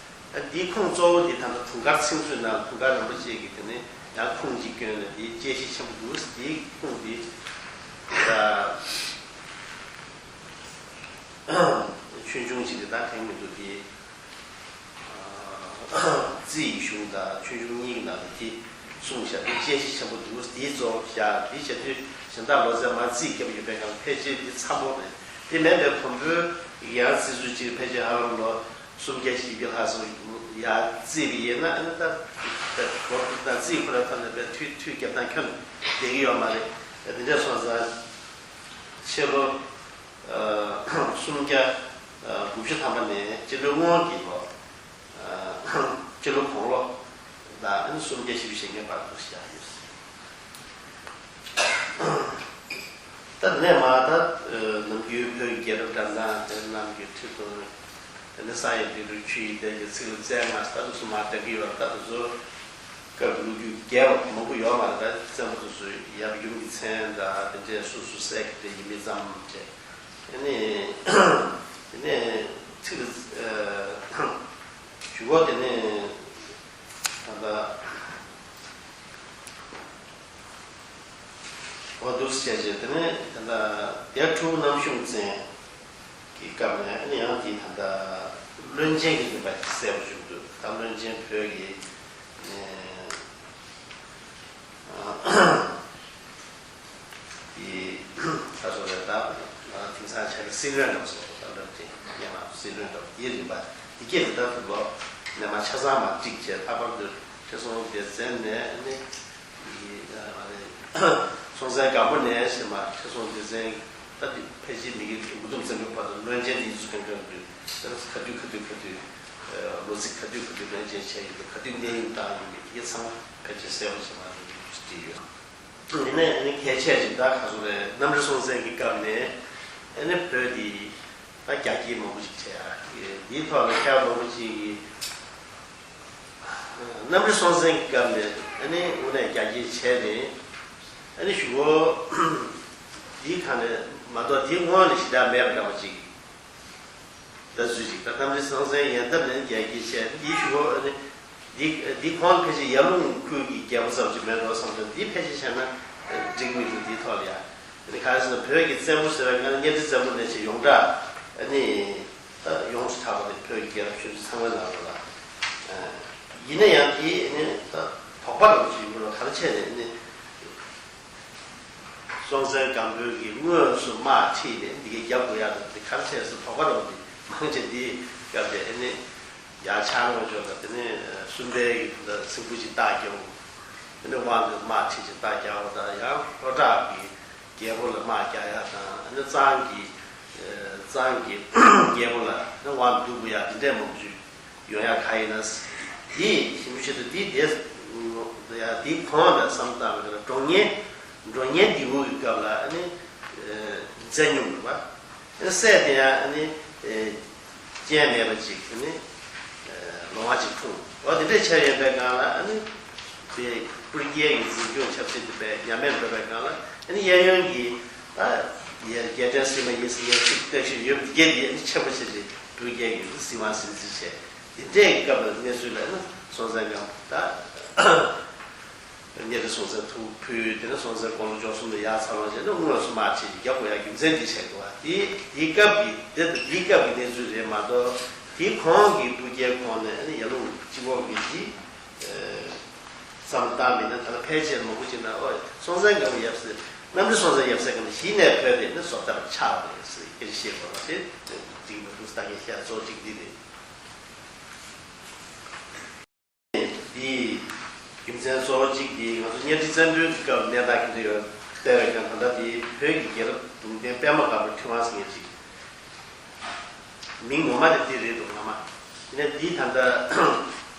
ད་འདིའི་ཁུངས་གཙོ་བོ་འདི་ད་ལྟ་དུང་དཀར་ཚིག་མཛོད་ནང་དུང་དཀར་རིན་པོ་ཆེ་གིས་དེ་ནས་ཡང་ཁུངས་གཅིག་བསྐྱོན་ནས་འདིའི་དཔྱད་གཞི་ཆེན་པོ་འདུག། འདིའི་ཁུངས་འདི་ད་ཆོས་འབྱུང་གཅིག་གིས་ད་དྲན་མི་འདུག། འདི་རྩིས་གཞུང་དང་ཆོས་འབྱུང་གཉིས་ཀྱི་ནང་དུ་འདི་གསུངས་བཞག། འདི་དཔྱད་གཞི་ཆེན་པོ་འདུག། འདིའི་གཙོ་བོ་བཞག། འདི་བྱས་དུས་གཞན་དག་ལོ་ཙཱ་བ་རྩིས་བརྒྱབ་ཡོད་པའི་སྒང་ཕལ་ཆེར་འདི་ཚ་པོ་རེད། འདི་མིན་པའི་བོན་པོའི་ཡང་རྩིས་སྲོལ་གཅིག་ཕལ་ཆེར་ཧ་ལམ་ལོ་སུམ་བརྒྱ་བཞི་བརྒྱ་ལྷག་ཙམ་ཡར་བརྩིས་པ་ཡིན་ན། ཨ་ནི་ད་ད་ད་རྩིས་ཁོ་ར་ཐོག་ནས་པའི་མཐུད་མཐུད་རྒྱབ་སྟངས་ཁྱོན་བསྡད་ཀྱི་ཡོད་མ་རེད། དེ་འདྲ་སོང་ཙང་ཕྱི་ལོ་ཨ་སུམ་བརྒྱ་ཨ་དགུ་བཅུ་ཐམ་པ་ནས་སྤྱི་ལོའི་སྔོན་གྱི་ལོ། ཨ་སྤྱི་ལོ་གོང་ལོ་དང་ཨ་ནི་སུམ་བརྒྱ་བཞི་བཅུ་ཞེ་ལྔའི་བར་དུ་བཞག་ཡོད། ད་དེ་ནས་མར་ད་ཨ་ནམ་རྒྱུན་བོད་ཀྱི་རྒྱལ་རབས་འགྲེལ་དང་དེ་རྣམས་ཀྱི་ཁྲིད་དུ། དེ་ནས་ས་ཡི་དེ་རུ་ཆུ་ཡི་དེ་གི་ཚིག་ལ་རྩལ་ང་ད་དུ་སུ་མ་དྲན་གི་ཡོད་རེད། ད་དུ་ཚོ་སྐབས་ལོ་རྒྱུས་རྒྱས་པ་མང་པོ་ཡོད་མ་རེད། ད་བཙན་པོ་དེ་ཚོའི་ཡབ་ཡུམ་གྱི་མཚན་དང་དེ་འདྲས་སུ་སུ་སྲས་ཀྱི་དེ་ཡིན་མིན་ཙམ་བྱས། དེ་ནས་དེ་ནས་ཚིག་ལ་ཨ་ཞུ་བ་དེ་ནས་ད་ལྟ། འོ་འདུག་སེ་བྱས་བྱས་དེ་ནས་ད་ལྟ་སྡེ་དྲུག་རྣམ་གཞུང་ཅན་གྱི་སྐབས་ནས་ཨ་ནི་ཡང་དེ་ད་ལྟ་བློན་ཆེན་གྱི་རིམ་པ་གསལ་པོ་བྱུང་འདུག། ད་བློན་ཆེན་བོད་ཀྱི་ཨ་དེ་ད་སོ་རེད། ད་དེང་སང་བྱས་ན་སྲིད་བློན་འདྲ་བོ་སོགས་ད་བློན་ཆེན་སྙན་ངག་སྲིད་བློན་འདྲ་བོ་དེའི་རིམ་པ་དེ་སྐད་དུ་ད་དུ་ལོ་ནས་མ་ཆ་ཚང་མ་བསྒྲིགས་བྱས། ལྷག་པར་དུ་ཁྲི་སྲོང་ལྡེ་བཙན་ནས་ཨ་ནི། སྲོང་བཙན་སྒམ་པོ་ནས་ཟེར་མ་ཁྲི་སྲོང་ལྡེ་བཙན་ད་འདི་ཕལ་ཆེར་མི་གི་མགོ་དུམ་བཙན་པོའི་བར་དུ་བློན་ཆེན་དེ་ཚོ་གང་གང་འདུག། ད་ཁ་ཐུག་ཁ་ཐུག་ཁ་ཐུག་ལོ་ཚིགས་ཁ་ཐུག་ཁ་ཐུག་བློན་ཆེན་བྱས་ཡོད་འདུག། ག་དུས་གནས་དབྱུང་བཏང་ཡོད་མེད་དེ་ཚང་མ་ཕལ་ཆེར་གསལ་པོ་ཞིག་མ་རེད་བྲིས་ཡོད། དེ་ནས་ཨ་ནི་གལ་ཆེ་ཞིག་ད་ག་ཚོད་རེད། གནམ་རི་སྲོང་བཙན་གྱི་སྐབས་ནས་ཨ་ནི་བོད་འདི་ད་རྒྱ་སྐྱེད་མང་པོ་ཞིག་བྱས་ཡ། འདིའི་ཐོག་ལ་མཁས་པ་མང་པོ་ཞིག་གིས། གནམ་རི་སྲོང་བཙན་གྱི་སྐབས་ནས་ཨ་ནི་དངོས་གནས་རྒྱ་སྐྱེད་བྱས་ནས་ཨ་ནི་གཞུག་གུ་འདིའི་སྒང་ནས་མ་གཏོགས་འདིའི་སྔོན་ལ་ཞེ་དྲག་མེད་པ་འདྲ་བ་ཅིག་ད་ཚོད་ཅིག། ད་གནམ་རི་སྲོང་བཙན་ཡན་འདབས་ནས་རྒྱ་སྐྱེད་བྱས། འདིའི་གཞུག་གུ་ཨ་ནི་འདི་འདི་གོང་ཕལ་ཆེར་ཡར་ཀླུང་ཁུལ་གྱི་རྒྱལ་པོ་ཙམ་ཅིག་མེད་འགྲོ་བསམ་ཙང་འདི་ཕལ་ཆེར་བྱས་ན་འགྲིག་མི་འདུག། འདིའི་ཐོག་ལ་ཡ། ཨ་ནི་ག་རེ་ཟེར་ན་བོད་ཀྱི་བཙན་པོ་ཟེར་བའི་སྒང་ནས་གཉའ་ཁྲི་བཙན་པོ་ནས་བྱས་ཡོངས་གྲགས་ཨ་ནི། ད་ཡོངས་སུ་གྲགས་པ་དེ་བོད་ཀྱི་རྒྱལ་རབས་ཆོས་འབྱུང་ཚང་མའི་ནང་ལོགས་ལ། ཨ་ཡིན་ན་ཡང་དེ་ནི་ད་དོགས་པ་རང་ཞིག་ཡོད་རེད། ག་རེ་བྱས་ནས་ནི་སྲོང་བཙན་སྒམ་པོའི་གི་དངོས་སུ་དམག་ཁྲིད་ནས་འདི་གའི་རྒྱབ་དགོས་ཡག་དེ་ག་རེ་བྱས་སོང་། དོགས་པ་རང་དེ་མང་ཆེ་འདི་སྐབས་དེ་ནི་ཡར་ཕྱག་ངོས་ཕྱོགས་ལ་དེ་ནི་སུམ་པའི་གི་ད་སེང་ཕུ་ཅིག་རྟ་རྒྱབ། དེ་ནི་དབང་དུ་དམག་ཁྲིད་ཅིག་རྟ་རྒྱབ་པ་དང་། ཡང་ལྷོ་བྲག་གི་རྒྱལ་པོ་ལ་དམག་རྒྱག་ཡག་དང་། ཨ་ནི་གཙང་གི་གཙང་གི་རྒྱལ་པོ་ལ་ནི་དབང་བསྡུ་དགོས་ཡག་འདི་འདྲས་མང་པོ་ཞིག་ཡོང་ཡག་ག་ཡིན་ན། དེ་ཞིམ་པོ་ཞིག་ཏུ་དེ་དེ་ཡ་དེའི་གོང་ལ་བསམ་བཏང་བ་ལ་འབྲོང་གཉན་འབྲོང་གཉན་འདི་འུ་གི་སྐབས་ལ་ཨ་ནི་མཛད་སྙོམས་འདུག་པ། སྲས་དེ་ཡང་ཨ་ནི་སྤྱན་མེད་པ་ཅིག་ཨ་ནི་ལོང་བ་ཅིག་འཁྲུངས། འོ་དེ་འདྲས་ཆགས་ཡོད་པའི་སྒང་ལ་ཨ་ནི་དེ་སྤུར་རྒྱལ་གྱི་འཛིན་སྐྱོང་ཆབ་སྲིད་དེ་པའི་ཉམས་དམས་འགྲོ་བའི་སྒང་ལ་ཨ་ནི་གཡས་གཡོན་གྱི་ད་རྒྱལ་ཕྲན་སིལ་མ་ཡིན་ཟེར་མཁན་ཚིག་བརྟག་ཞིབ་ཡོད་པ་དེ་གས་དེ་ཨ་ནི་ཆེན་པོ་ཆེ་ཆེ་སྤུར་རྒྱལ་གྱི་སྲིད་དབང་སྲིད་འཛིན་བྱས། དེ་འདྲས་ཀྱི་སྐབས་ལ་གནས་ཚུལ་ལ་ཨ་ནི་སྲོང་བཙན་སྒམ་པོ་ད། གཉའ་ཁྲི་སྲོང་བཙན་ཐུགས་ཕུལ། དེ་ནས་སྲོང་བཙན་དགུང་ལོ་བཅུ་གསུམ་དུ་ཡར་འཚར་ལོངས་བྱས་ནས་དངུལ་ལོ་སུ་མར་བྱས་རྒྱག་དགོས་ཡ་རྒྱུ་མཚན་འདི་བྱས་འདུག་བ། དེ་དེའི་སྐབས་ཀྱི་དེ་དེའི་སྐབས་ཀྱི་གནས་ཚུལ་རེད་མ་གཏོགས། དེ་གོང་གི་སྤུ་རྒྱལ་ཁོངས་ནས་ཨ་ནི་ཡར་ཀླུང་སྤྱི་ཁོག་གི་གཞི་བསམ་བློ་བཏང་མིན་ན། ད་ལྟ་ཕལ་ཆེར་མང་པོ་ཅིག་ན་ཨོ་སྲོང་བཙན་སྒམ་པོ་ཡབ་སྲས། གནམ་རི་སྲོང་བཙན་ཡབ་སྲས་སྒང་གཞི་ནས་བོད་དེ་ནི་བཟོ་ལྟར་ཆགས་པ་རེད་ཟེར་སྐད་ཆ་བཤད་དགོས་པ་དེ་འགྲིག་མི་འདུག་ད་ངས་བཤད་གཙོ་བོ་གཅིག་འདི་རེད། འདིའི་རྒྱུ་མཚན་གཙོ་བོ་གཅིག་འདི་ང་ཚོ་གཉའ་ཁྲི་བཙན་པོའི་སྐབས་གནས་སྟངས་ཀྱི་འདི་ཡོད་བལྟས་པས་ཀྱང་། ད་ལྟ་འདི་བོད་ཀྱི་རྒྱལ་རབས་དུང་ལྡན་པད་མ་དཀར་པོའི་ཁྲི་དབང་ཟེར་མཁན་ཅིག་མིང་ངོ་མ་དེ་འདི་རེད་འདུག་སྔ་མ། ཡིན་ནའི་འདི་ད་ལྟ་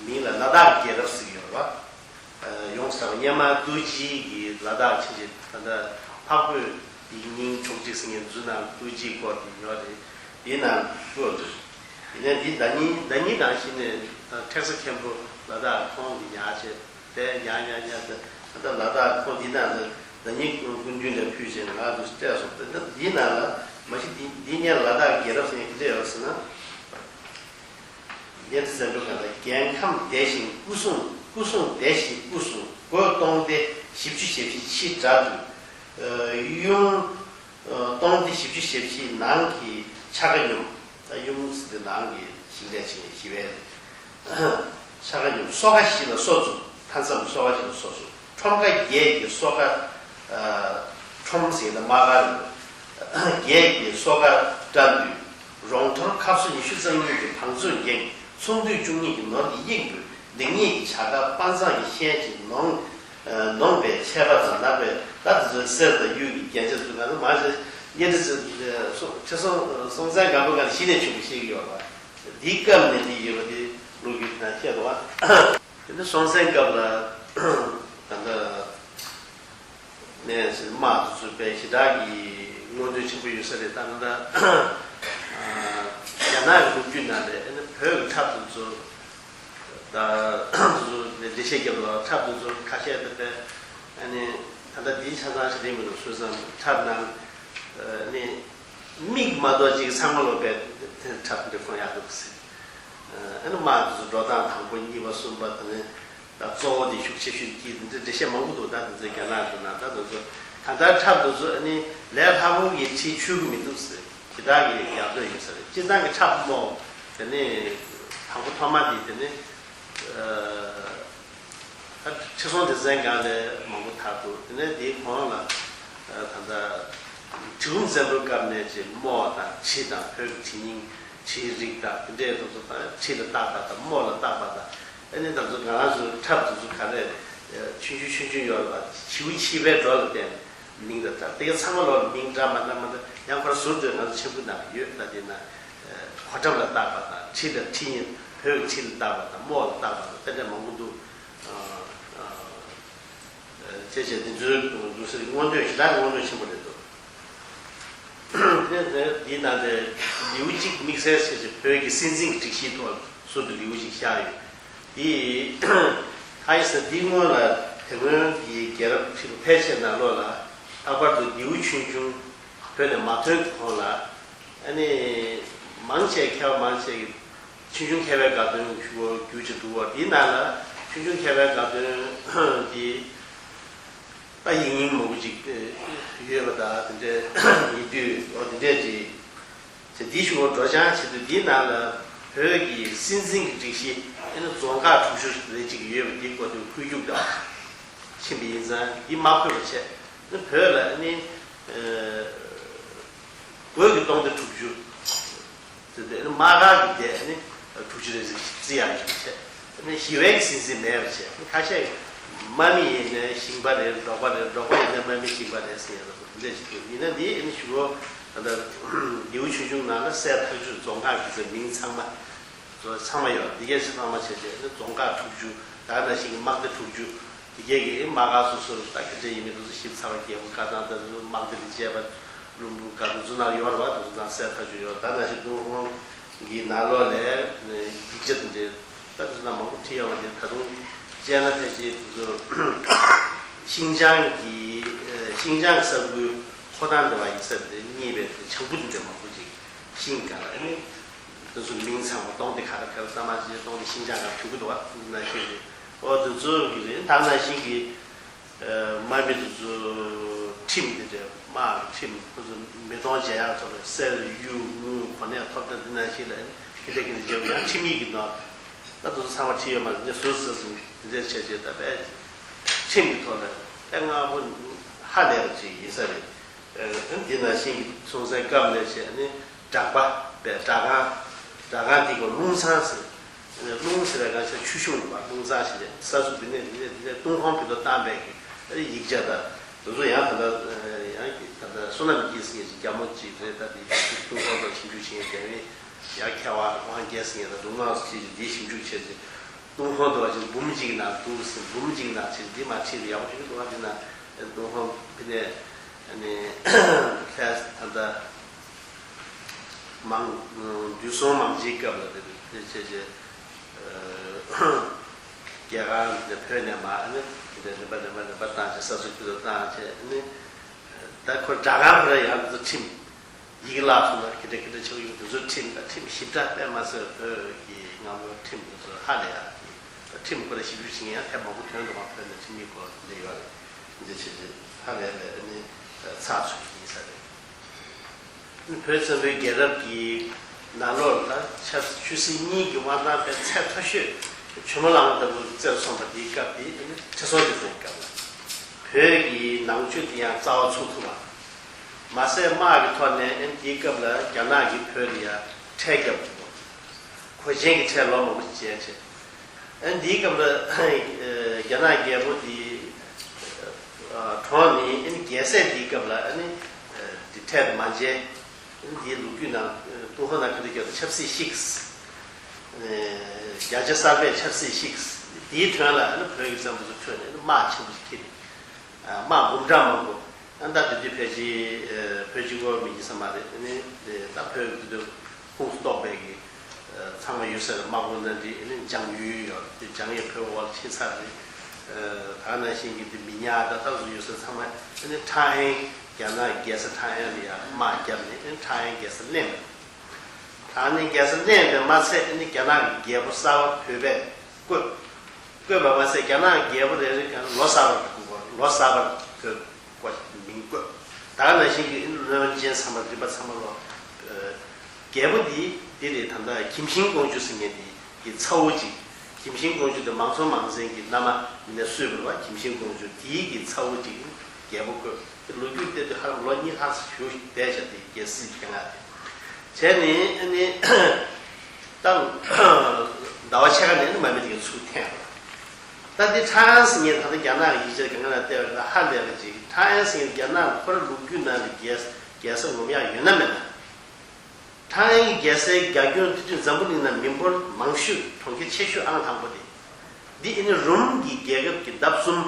མིང་ལ་ལ་དྭགས་རྒྱལ་རབས་ཟེར་གྱི་ཡོད་རེད་བ། ཡོངས་གྲགས་པ་སྙེ་མ་ཏུའུ་ཅི་གིས་ལ་དྭགས་ཆེན་བྱེད། ད་ལྟ་འཕགས་བོད་ཡིག་རྙིང་ཕྱོགས་གཅིག་ཟེར་མཁན་འཛུལ་ནང་ཏུའུ་ཅིའི་སྐོར་དེ་ཡོད་རེད། དེའི་ནང་བཀོད་འདུག་ཡིན་ནའི་འདི་ཟླ་ཉིན་ཟླ་ཉིན་ནང་བཞིན་ནས་ཁྲེགས་ས་མཁན་པོ་ལ་དྭགས་ཁོང་གིས་ཉར་བྱས་ཏེ་ཉར་ཉར་ཉར་ཏེ། ད་ལྟ་ལ་དྭགས་ཁོང་འདི་ནང་དུ་ཟླ་ཉིན་སྐུ་མདུན་ལ་ཕུལ་བྱས་ནས་ང་ཚོ་སྤྲད་སོང་སྟེ། འདི་ནང་ལ་མ་གཞི་འདི་འདི་ཉིད་ལ་དྭགས་རྒྱལ་རབས་ཟེར་མཁན་ག་འདྲ་ཡོད་ཟེར་ན། གཉའ་ཁྲི་བཙན་པོའི་སྒང་ལ། རྒྱལ་ཁམས་བདེ་ཞིང་སྐུ་གསུང་། སྐུ་གསུང་བདེ་ཞིང་སྐུ་གསུང་། སྒོ་སྟོང་སྡེ་བཞི་བཅུ་ཞེ་བཞི་ཕྱི་དགྲ་འདུལ། ཡུམ་སྟོང་སྡེ་བཞི་བཅུ་ཞེ་བཞི་ནང་གི་ཕྱག་ཁ་སྙོམས། ད་ཡུམ་ཟེར་དེ་ནང་གི་ཞིང་ལས་བྱེད་མཁན་ཞི་བའི་ཕྱག་ཁ་སྙོམས། སོ་ཁ་བཞི་ལ་སོ་བཙུགས། མཐའ་མཚམས་སོ་ཁ་བཞི་ལ་སོ་བཙུགས། ཁྲོམ་ཁ་བརྒྱད་ཀྱི་སོ་ཁ། ཨ། ཁྲོམ་ཟེར་ན་དམག་སྒར་རེད། བརྒྱད་ཀྱི་སོ་ཁ་དགྲ་འདུལ། རོང་ཐོར་ཁ་སོ་ཉི་ཤུ་རྩ་གཉིས་ཀྱི་བང་མཛོད་འགེངས། ཚོང་འདུས་བཅུ་གཉིས་ཀྱི་ནོར་གྱི་དབྱིངས་འབུལ། ལེགས་ཉེས་ཀྱི་བྱ་དགའ་དཔའ་མཛངས་ཀྱི་ཤན་གྱིས་ནོངས། ཨ། ནོངས་པའི་ཆད་པ་དང་ནག་པའི་ཟླ་འདི་ཚོའི་གསེར་དང་གཡུ་གི་རྒྱན་ཆ་འདུག་ང་ཚོ་མང་ཆེ་གཉའ་ཁྲི་བཙན། ཁྲི་སྲོང་སྲོང་བཙན་སྒམ་པོ་སྒང་གཞི་ནས་བྱུང་བ་ཤེས་ཀྱི་ཡོད་པ། འདིའི་སྐབས་ནས་འདི་ཡོད་པ་འདི་ལོ་རྒྱུས་ནང་བཤད་འདུག་བ། དེ་ནི་སྲོང་བཙན་སྐབས་ལ་ད་ལྟ་ནས་དམག་དེ་ཚོ་དཔེ་ཞེ་དྲག་གི་མངོན་འདོད་ཆེན་པོ་ཡོད་ས་རེད། ད་ལྟ་རྒྱ་ནག་གི་ལོ་རྒྱུས་ནང་ལ་ཨ་ནི་བོད་ཀྱི་ཁྲབ་དེ་ཚོ། ད་དེ་ཚོ་འགྲེལ་བཤད་རྒྱབ་ལ་ཁྲབ་དེ་ཚོ་ཁ་ཤས་དེ་དཔེ་ཨ་ནི་ད་ལྟ་འདིའི་ཆ་ཚང་ཞིག་རེད་མི་འདུག་བཟོས་ཙང་ཁྲབ་ནང་ཨ་ནི། མིག་མ་གཏོགས་ཅིག་ཚང་མ་ལོ་པའི་ཁྲབ་འདི་ཁོང་ཡག་འདུག་ཟེར། ཨ་ནི་དམག་འདི་ཚོ་འགྲོ་སྟངས་དང་པོ་གཉིས་པ་གསུམ་པ་དང་ནི། ད་གཙོ་བོ་འདི་ཤུགས་ཆེ་ཤོས་ཀྱི་འདི་འདྲ་འགྲེལ་བཤད་མང་པོ་འདུག་ད་འདི་ཚོ་རྒྱ་ནག་གི་ནང་ད་འདི་ཚོ་གང་ལྟར་ཁྲབ་འདི་ཚོ་ཨ་ནི་ལས་སླ་པོ་གི་ཁྲིད་ཆུད་གི་མི་འདུག་ཟེར། ཇི་ལྟར་གི་ཡག་འདོད་ཡོད་ས་རེད། སྤྱིར་བཏང་གི་ཁྲབ་རྨོ་དེ་ནི་དང་པོ་ཐོག་མ་འདི་དེ་ནི། ཨ། ད་ཁྲི་སྲོང་ལྡེ་བཙན་སྒང་ལ་མང་པོ་དར་འདུག་དེ་ནས་དེའི་གོང་ལ་ད་ལྟ་གྲི་གུམ་བཙན་པོའི་སྐབས་ནས་ཀྱི་རྨོ་དང་ཁྲི་དང་བོད་ཀྱི་གྲི་རྙིང་གྲིའི་རིགས་དང་དེ་འདྲའི་དེ་ཚོ་དང་། ཁྲི་ལ་བཏགས་པ་དང་རྨོ་ལ་བཏགས་པ་དང་། ཨ་ནི་ད་ཚོ་ང་རང་ཚོའི་ཁྲབ་དེ་ཚོ་ག་རེ་ཆུང་ཆུང་ཆུང་ཆུང་ཡོད་རེད་པ། བྱིའུ་ཆིབས་པའི་སྒྲོ་ལ་བརྟེན་ནས་མིང་དང་ཁྲབ་དེ་ག་ཚང་མ་ལོག་མིང་འདྲ་མ་འདྲ་མ་འདྲ་ཡང་ཁོ་ར་ཟུར་དུ་ང་ཚོ་མཆན་བུ་ནང་ཡོད། ད་དེ་ན་གོ་ཁྲབ་ལ་བཏགས་པ་དང་ཁྲི་ལ་ཁྲི་ཡིན་བོད་ཀྱི་ཁྲི་ལ་བཏགས་པ་དང་རྨོ་ལ་བཏགས་པ་དང་དེ་འདྲ་མང་པོ་འདུག་ཅེས་བྱས་ཏེ་འདི་ཚོའི་འདུག་ཟེར་མངོན་འདོད་ཞེ་དྲག་མངོན་འདོད་ཆེན་པོ་རེད་འདུག་དེ་དེ་འདི་ནང་དེ་ལེའུ་གཅིག་དམིགས་བསལ་བྱས་ཏེ་བོད་ཀྱི་སྲིད་འཛིན་གྱི་སྒྲིག་གཞིའི་ཐོག་ཟུར་དུ་ལེའུ་གཅིག་བཞག་ཡོད། འདི་ཁ་ཡི་ས་འདིའི་སྔོན་ལ་དེ་སྔོན་གྱི་རྒྱལ་རབས་ཁྲི་ལོ་ཕལ་ཆེར་ནང་ལོགས་ལ་ལྷག་པར་དུ་ལེའུ་ཆུང་ཆུང་བོད་ནས་མ་ཐོན་གྱི་གོང་ལ། ཨ་ནི་མང་ཆེ་མཁས་པ་མང་ཆེ་གིས་ཆུང་ཆུང་མཁས་པའི་དགའ་སྟོན་ཞུ་བར་གྱུར་ཅིག་འདུག་བ། དེའི་ནང་ལ་ཆུང་ཆུང་མཁས་པའི་དགའ་སྟོན་འདི་ད་ཡིག་རྙིང་མང་པོ་ཅིག་ཡོད་པ་དང་། དེ་འདྲའི་ཡིག་སྡུད་འོ་དེ་འདྲས་ཅིག་བྱས། འདི་ཞུ་བར་སྒྲོག་སྦྱང་བྱེད་དུས་འདིའི་ནང་ལ་བོད་ཀྱི་སྲིད་འཛིན་གྱི་སྒྲིག་གཞི་ཨ་ནི་རྫོང་ཁག་དྲུག་ཅུ་རེ་གཅིག་ཡོད་པ་འདིའི་སྐོར་དུ་བཀོད་རྒྱུགས་དང་ཕྱིན་པ་ཡིན་ཙང་འདི་མ་འཁོད་པ་བྱས། ཨ་ནི་བོད་ལ་ཨ་ནི་བོད་ཀྱི་སྟོང་སྡེ་དྲུག་ཅུ། དེ་དེ་ནི་དམག་སྒར་གྱི་སྡེ་ནི་དྲུག་ཅུ་རེ་ཟིན་བརྩི་ཡག་ཞིག་བྱས། དེ་ནི་ཞི་བའི་སྲིད་འཛིན་མེད་པ་བྱས། ཁ་ཤས་དམག་མི་ཡིན་ནའི་ཞིང་པ་རེད། འབྲོག་པ་རེད། འབྲོག་པ་ཡིན་ནའི་དམག་མི་ཞིང་པ་རེད་ཟེར་ཡག་འདུག་འདི་འདྲ་ཞིག་འདུག་ཡིན་ན་འདི་ནི་ཞུ་བོ་ད་ལྟ་ལེའུ་ཆུང་ཆུང་ནང་ལ་གསལ་ཐག་ཆོད་རྫོང་ཁག་གི་མིང་ཚང་མ་ཚང་མ་ཡོད། འདི་གས་ཚང་མ་བྱས་བྱས་ནི་རྫོང་ཁག་དྲུག་ཅུ། ད་ནང་བཞིན་གྱི་དམག་སྡེ་དྲུག་ཅུ། དེ་གས་ཀྱི་དམག་སྒར་སོ་སོར་ད་ག་འདྲ་ཡིན་མིན་དེ་ཚོ་ཞིབ་ཚགས་པ། རྒྱལ་པོ་བཀའ་ཐང་དང་དེ་ཚོ་དམག་སྡེ་ལ་བཅས་པ། ལུང་པ་ག་དུས་ཚོད་ནང་ཡོད་རེད་བ། དུས་ཚོད་ནང་གསལ་ཐག་ཆོད་ཡོད། ད་ནང་བཞིན་ཏུན་ཧོང་གི་ནང་ལོགས་ལ་ཡིག་ཆ་དེ་འདྲའི་ད་དུས་ཚོད་ནང་མང་པོ་བྲིས་ཡོད་པ་དེ་ད་དུང་བཅད་ན་ཕལ་ཆེར་དུས་ཚོད་ཤིན་ཅང་གི་ཤིན་ཅང་གི་ས་ཁུལ་ཧོ་ཐང་འདྲ་བ་ཡིག་ཚད་དེ་རྙེད་པའི་དེ་བྱང་བུ་དེ་འདྲ་མང་པོ་ཅིག་ཤིང་ག་ལ་ཨ་ནི་དེ་ཚོ་མིང་ཚང་མ་སྟོང་སྡེ་ག་རེ་ག་རེ་ཚང་མ་ཅིག་སྟོང་སྡེ་ཤིན་ཅང་ག་རེ་གྱུར་གི་འདུག་བ། དེ་ནང་བཞིན་རེད། ཨོ་དེ་ཚོ་གི་རེད། ད་ནང་བཞིན་གི་དམག་མི་དེ་ཚོ་ཁྲིམས་དེ་འདྲའི་དམག་གི་ཁྲིམས་ཁོ་ཚོ་མེ་དོང་རྒྱག་ཡག་ཐོག་ལ་གསེར་གཡུ་དངུལ་གོ་གནས་ཐོབ་ཐང་འདི་ནང་བཞིན་ལ་ཁེ་ལས་ཁེ་ལས་བྱེད་པ་ཡང་ཁྲིམས་ཡིག་གི་ནང་ད་དེ་ཚོ་ཚང་མ་བྲིས་ཡོད་མ་རེད། ངས་ཟུར་ཟུར་ཟུར་འདི་འདྲའི་བྱས་བྱས་ད་དཔེ་ཁྲིམས་ཀྱི་ཐོག་ལ་དཔེ་སྔ་པོ་ཧ་ལས་པ་ཅིག་ཡིན་ས་རེད། ཨ་འདི་ནང་བཞིན་གྱི་སྲོང་བཙན་སྐབས་ནས་བྱས་ནས་སྦྲགས་པ་པའི་སྦྲགས་ཁང་། སྦྲགས་ཁང་འདི་གོ་རླུང་ཚང་ཟེར། རླུང་ཟེར་བའི་སྒང་ཆ་ཆུ་གཞུང་རེད་པ། རླུང་ཚང་ཞིག་རེད། ས་ཟུར་འདི་ནས་འདི་ནས་འདི་ནས་ཏུན་ཧོང་བོད་དུ་བཏང་བའི་གི་ཡིག་ཆ་དང་དེ་ཚོ་ཡང་ད་ལྟ་ཡང་གི་ད་ལྟ་བསོད་ནམས་སྐྱིད་ཟེར་མཁན་ཅིག་རྒྱ་མོ་ཅིག་རེད། ད་འདི་ཏུན་ཧོང་དུ་ཞིབ་འཇུག་བྱེད་མཁན་རྒྱ་མི་ཡང་མཁས་པ་དབང་རྒྱལ་ཟེར་མཁན་དང་འབྲུག་སྔགས་སུ་ཅིག་འདི་ཞིབ་འཇུག་བྱས་ཏེ་ཏུན་ཧོང་དུ་བ་ཅིག་འབུམ་གཅིག་ནང་འདུག་ཟེར། འབུམ་གཅིག་ནང་ཕྱིར་འདི་མ་ཁྲིད་ཡག་པོ་ཞིག་འདུག་ཨ་འདི་ན་ཏུན་ཧོང་འདི་ནས་ཨ་ནི་ལྷས་ད་ལྟ། མང་། དུས་སྲུང་མང་སྤྱིའི་སྐབས་ལ་དེ་དེ་བྱས་རྗེས། རྒྱལ་ཁང་དེ་བོད་ནས་མར་ཨ་ནི་དེ་རིམ་པ་རིམ་པ་རིམ་པ་བཏང་བྱས་ས་ཚུགས་ཁུལ་དུ་བཏང་བྱས་ཨ་ནི། ད་ཁོ་སྦྲག་ཁང་ཁོ་ར་ཡང་དེ་ཚོ་ཁྲིམས་ཡིག་བརླགས་སོང་ན་ཁེ་དྲག་ཁེ་དྲག་ཆགས་ཡོང་། དེ་ཚོ་ཁྲིམས་ད་ཁྲིམས་ཞིབ་ཕྲ་དཔེ་མ་སྲིད་བོད་ཀྱི་སྔ་མོའི་ཁྲིམས་དེ་ཚོ་ཧ་ལས་ཡག་ད་ཁྲིམས་ཁོ་ར་ཞིབ་འཇུག་བྱེད་མཁན་ཡང་ཐེངས་མང་པོ་ཐོན་འདུག་ག་བོད་ནས་ཁྲིམས་ཡིག་སྐོར་འདི་ཡོད་རེད། འདི་བྱས་རྗེས་ཧ་ལས་པའི་ཨ་ནི་ཚགས་ཚུད་ཡིན་ས་རེད། བོད་བཙན་པོའི་རྒྱལ་རབས་ཀྱི་ནང་ལོགས་ལ་ཆབ་སྲིད་ཆོས་སྲིད་གཉིས་ཀྱི་དབང་ཐང་དཔེ་ཚད་མཐོ་ཤོས་ཇོ་མོ་གླང་ལྟ་བུ་རྩེར་སོན་པ་དེའི་སྐབས་དེ་ཁྲི་སྲོང་ལྡེ་བཙན་སྐབས་ལ་བོད་ཀྱི་ནང་ཆོས་དེ་ཡང་རྩ་བ་ཚུགས་ཐུབ་པ། མ་ཟད་དམག་གི་ཐོག་ནས་ཨེ་དེའི་སྐབས་ལ་རྒྱ་ནག་གིས་བོད་ལ་ཡང་ཁྲལ་བརྒྱབ་འདུག་གོས་ཆེན་གྱི་ཁྲལ་ལོ་མང་པོ་ཞིག་འཇལ་བྱས། ཨ་ནི་འདིའི་སྐབས་ལ་རྒྱ་ནག་རྒྱལ་པོ་འདི་གྲོངས་ནས་ཨ་ནི་རྒྱལ་སྲས་འདིའི་སྐབས་ལ་ཨ་ནི་འདི་ཁྲལ་མ་འཇལ། ཨ་ནི་འདིའི་ལོ་རྒྱུས་ནང་ཏུན་ཧོང་ནང་ག་འདྲ་སྐྱོར་ཆབ་སྲིད་བཤིག་རྒྱ་ཆེ་གསར་པས་ཆབ་སྲིད་བཤིག་འདིའི་དོན་ལ་ཨ་ནི་བོད་ཀྱི་བཙན་པོ་ཚོ་ཁྲོས་ནས་ཨ་ནི་དམག་ཆེན་པོ་ཞིག་འཁྱེར་ནས་དམག་འབུམ་ཕྲག་མང་པོ། ཨ་ད་དེ་དུས་ཕལ་ཆེར་བོད་སྤྱི་བོར་མི་འགྱིག་ས་མ་རེད། ཨ་ནི་ད་བོད་ཀྱི་དུས་ཁོངས་སུ་གཏོགས་པའི་གི་ཚང་མ་ཡོད་ས་རེད། དམག་དཔུང་སྣ་འདྲེན། ཨ་ནི་ལྗང་ཡུལ་ཡོད་དེ་ལྗང་ཡུལ་བོད་འོག་ལ་ཕྱིན་ཚར་རེད། ད་ནང་བཞིན་གྱི་དེ་མི་ཉག་ད་ལྟ་ཚོ་ཡོད་ས་ཚང་མ་ཨ་ནི་ཁྲང་ཨན་རྒྱ་ནག་རྒྱལ་ས་ཁྲང་ཨན་ལ་ཡང་དམག་བརྒྱབ་ནས་ཨ་ནི་ཁྲང་ཨན་རྒྱལ་ས་བརླན་པ་རེད། ད་ནི་རྒྱལ་ས་བརླན་པས་མ་ཚད་ཨ་ནི་རྒྱ་ནག་གི་རྒྱལ་པོ་གསར་པ་བོད་པས་བསྐོས། བསྐོས་པ་མ་ཟད་རྒྱ་ནག་རྒྱལ་པོ་རེ་རེ་གང་ལོ་གསར་པར་བསྐོས། ལོ་གསར་པར་བོད་སྐོར་མིང་བསྐོས། ད་ག་ནང་བཞིན་གྱི་བློན་ཆེན་ཚང་མ་རིམ་པ་ཚང་མ་ལོ། རྒྱལ་པོ་འདི་འདི་རེད། ད་ལྟ་གིམ་ཤིང་ཀོང་ཇོ་ཟེར་མཁན་འདི་གི་ཚ་བོ་གཅིག་གིམ་ཤིང་ཀོང་ཇོ་འདི་མང་ཚོགས་མང་ཚན་གྱི་མནའ་མ་ཡིན་ན་སུས་བོར་བ་གིམ་ཤིང་ཀོང་ཇོ་འདིའི་གི་ཚ་བོ་གཅིག་རྒྱལ་པོ་བསྐོས། ལོ་རྒྱུས་བལྟས་དུས་ཧ་ལམ་ལོ་གཉིས་ལྷག་ཙམ་བཞུགས་བསྡད་བྱ་དེ་རྒྱལ་སྲིད་ཀྱི་ང་དེ་བྱས་ནས་ཨ་ནི། ད་ཟླ་བ་ཕྱེད་ཀ་ནས་ནི་མ་མི་དེ་ག་ཚུར་འཐེན་པ། ད་འདི་ཁྲང་ཨན་ཟེར་མཁན་ད་ལྟ་རྒྱ་ནག་གི་ཡིག་ཆ་གང་ག་ལ་བལྟས་པ་ཡིན་ན་ཧ་ལས་པ་ཅིག་ཁྲང་ཨན་ཟེར་མཁན་རྒྱ་ནག་ཁོ་ར་ལོ་རྒྱུས་ནང་ལ་རྒྱལ་རྒྱལ་ས་ངོམ་ཡག་ཡོད་ན་མེད་ན། ཁྲང་ཨན་གྱི་རྒྱལ་སའི་རྒྱ་ཁྱོན་དེ་དུས་འཛམ་བུ་གླིང་ནང་མི་འབོར་མང་ཤོས་གྲོང་ཁྱེར་ཆེ་ཤོས་ཨང་དང་པོ་དེ། འདི་ཨ་ནི་རོམ་གྱི་རྒྱལ་ཁབ་ཀྱི་ལྡབ་གསུམ།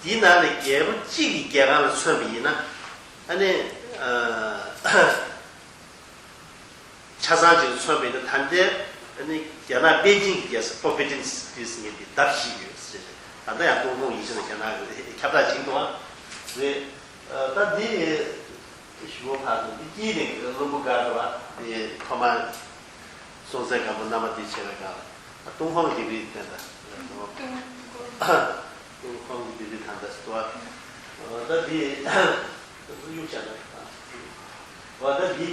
དེའི་ནང་ལ་རྒྱལ་པོ་གཅིག་གི་རྒྱལ་ཁང་ལ་མཚོན་པ་ཡིན་ན། ཨ་ནི། ཆ་ཚང་ཅིག་མཚོན་པ་ཡིན་ན་ད་ལྟའི་ཨ་ནི་རྒྱ་ནག་པེ་ཅིང་གི་རྒྱལ་ས་ཕོ་པེ་ཏིན་སི་ཊི་ཟེར་མཁན་དེ་ལྡབ་བཞི་ཡོད་ཟེར། ད་ལྟ་ཡང་ཏུན་ཧོང་ཡིག་ཆ་ནང་རྒྱ་ནག་གི་ཁྱབ་བསྒྲགས་བྱེད་འདུག་ཨ། རེད། ད་འདི་ཞུ་བ་ཕར་ཚུར་འདི་དཀྱིལ་ནས་བློན་པོ་དགའ་འགྲོ་བ་དེ་ཐོག་མར་སྲོང་བཙན་སྒམ་པོ་མནའ་མ་དེ་བྱས་པའི་སྒང་ལ་ཏུན་ཧོང་གི་ལྡེབས་རིས་དེ་འདྲ། ཏུན་ཧོང་གི་ལྡེབས་རིས་ད་ལྟ་སུ་བ། ད་འདི། གཡུག་བྱ་ན། འོ་ད་འདི།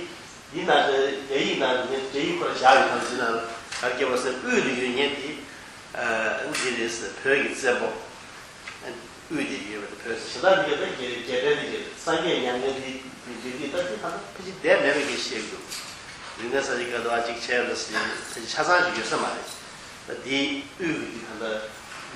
འདི་ན་རྒྱ་ཡིག་ན་ངས་རྒྱ་ཡིག་ཁོ་ར་བཞག་ཡོད་དམ་ཟེར་ན། གར་སྐྱེ་བ་སེ་དབུས་དུ་ཡོད་ངེས་ཏེ། འདི་རེད་ཟེར་བོད་ཀྱི་བཙན་པོ། དབུས་དེ་ཡོད་པ་དེ་བོད་ཟེར་གཞན་དག་འདི་ག་ད་རྒྱལ་རྒྱལ་ཕྲན་འདི་རེད། སངས་རྒྱས་མྱ་ངན་འདི་འདི་འདི་འདི་ད་འདི་ད་ད་ཕལ་ཆེར་འདས་མེད་པའི་གི་བཤད་འདུག་རིག་གནས་གསར་བརྗེ་སྐབས་དུ་ཨ་ཅིག་བྱས་ལ་ཟེར་ཕལ་ཆེར་ཆ་ཚང་ཞིག་ཡོད་ས་མ་རེད། ད་འདི་དབུས་ཀྱི་འདི་ད་ད་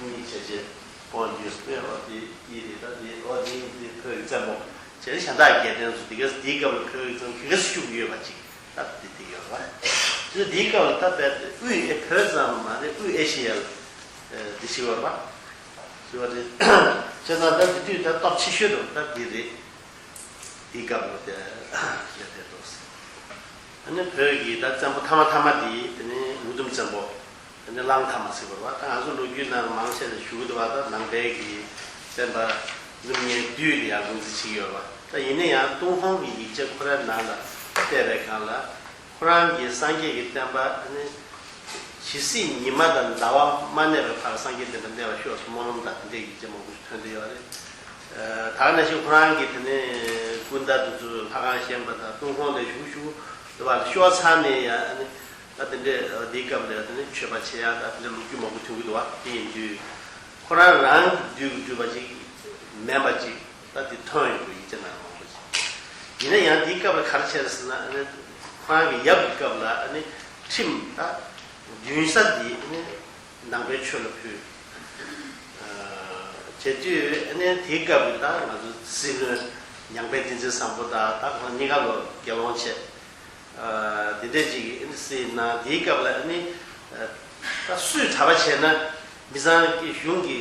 གཉིས་བྱས་རྗེས་སྤོན་འདི་ཟེར་བ་འདི་ཡིན་རེད། ད་འདི་འོ་འདི་འདི་བོད་ཀྱི་བཙན་པོ། བྱས་ན་གཞན་དག་རྒྱལ་ཕྲན་ཚོ་འདི་ག་འདིའི་སྐབས་ལ་བོད་ཀྱི་ཚོང་གི་ག་ཤུགས་ཡོད་པ་ཅིག་ད་འདི་འདི་ཡོད་རེད་པ། དེ་འདིའི་སྐབས་ལ་ད་བལ་དབུས་ཨེ་བོད་ཙམ་མ་རེད། དབུས་ཨེ་ཤི་ཡ་ལ་འདི་ཞིག་ཡོད་རེད་པ། ཞུ་བ་རེད། བྱས་ཙང་ད་འདི་དུས་ད་སྟོབས་ཆེ་ཤོས་དུ་ད་འདི་རེད། འདིའི་སྐབས་ལ་དེ་ཡོད་དེ་འདུག་ཨ་ནི་བོད་ཀྱི་ད་བཙན་པོ་ཐ་མ་ཐ་མ་དེ་དེ་ནི་མུ་དུམ་བཙན་པོ། དེ་ནི་གླང་ཐ་མ་ཟེར་བ་རེད་པ། ད་ང་ཚོ་ལོ་རྒྱུས་ནང་མང་ཆེ་ནས་ཞུ་གི་འདུག་པ། ད་ནང་པའི་གི་བསྟན་པ་སྣུམ་བརྙན་བདུད་ལ་ཡང་ལུང་འདྲེན་བྱེད་ཀྱི་ཡོད་རེད་པ། ད་ཡིན་ན་ཡང་ཏུན་ཧོང་གི་ཡིག་ཆ་ཁོ་རའི་ནང་ལ་བལྟས་པའི་སྒང་ལ་ཁོ་རང་གི་སངས་རྒྱས་ཀྱི་བསྟན་པ་ཨ་ནི་ ཇི་སྲིད་ཉི་མ་དང་ཟླ་བ་མ་གནས་པའི་བར་སངས་རྒྱས་བསྟན་པ་གནས་པར་ཤོག་ཟེར་སྨོན་ལམ་དང་དེ་འདྲའི་ཡིག་ཆ་མང་པོ་ཞིག་ཐོན་བསྡད་ཡོད་རེད། ད་ག་ནང་བཞིན་ཁོ་རང་གིས་དེ་ནས་ཀུན་ད་དེ་ཚོ་ལྷ་ཁང་བཞེངས་པ་དང་ཏུན་ཧོང་ལ་བཞུགས་བཞུགས་འདུག་བ། ཤོ་ཚང་ནས་ཡང་ཨ་ནི་ད་དེ་འདྲའི་འདིའི་སྐབས་ལ་དེ་ནས་མཆོད་པ་བྱེད་ཡག་ད་དེ་འདྲའི་ལོ་རྒྱུས་མང་པོ་ཐོན་གྱི་འདུག་བ། དེ་ཡིན་དུས་ཁོ་རང་རང་གི་དུས་ཀྱི་འདུས་པ་ཅིག་མིན་པ་ཅིག་ད་དེ་ཐོན་ཡོང་གི་ཡིག་ཆ་ནང་མང་པོ་ཅིག་ཡིན་ན་ཡང་འདིའི་སྐབས་ལ་ག་རེ་བྱས་ཟེར་ན་ཨ་ནི་ཁོ་རང་གི་ཡབ་ཀྱི་སྐབས་ལ་ཨ་ནི་ཁྲིམས་ད་འདུན་ས་འདི་ཨ་ནི། ནང་པའི་ཆོས་ལ་ཕུལ། བྱེད་དུས་ཨ་ནི་དེའི་སྐབས་ཀྱི་ད་ང་ཚོ་སྲིད་བློན་ཉང་པའི་བསྟན་འཛིན་བཟང་པོ་དང་ད་ཁོང་གཉིས་ཀ་ལོ་རྒྱལ་དབང་བྱས། འདི་འདྲས་ཅིག་ཨ་ནི་སྲིད་ན་དེའི་སྐབས་ལ་ཨ་ནི་ད་སུས་གྲྭ་པ་བྱས་ན་མི་ཚང་གི་གཞུང་གི་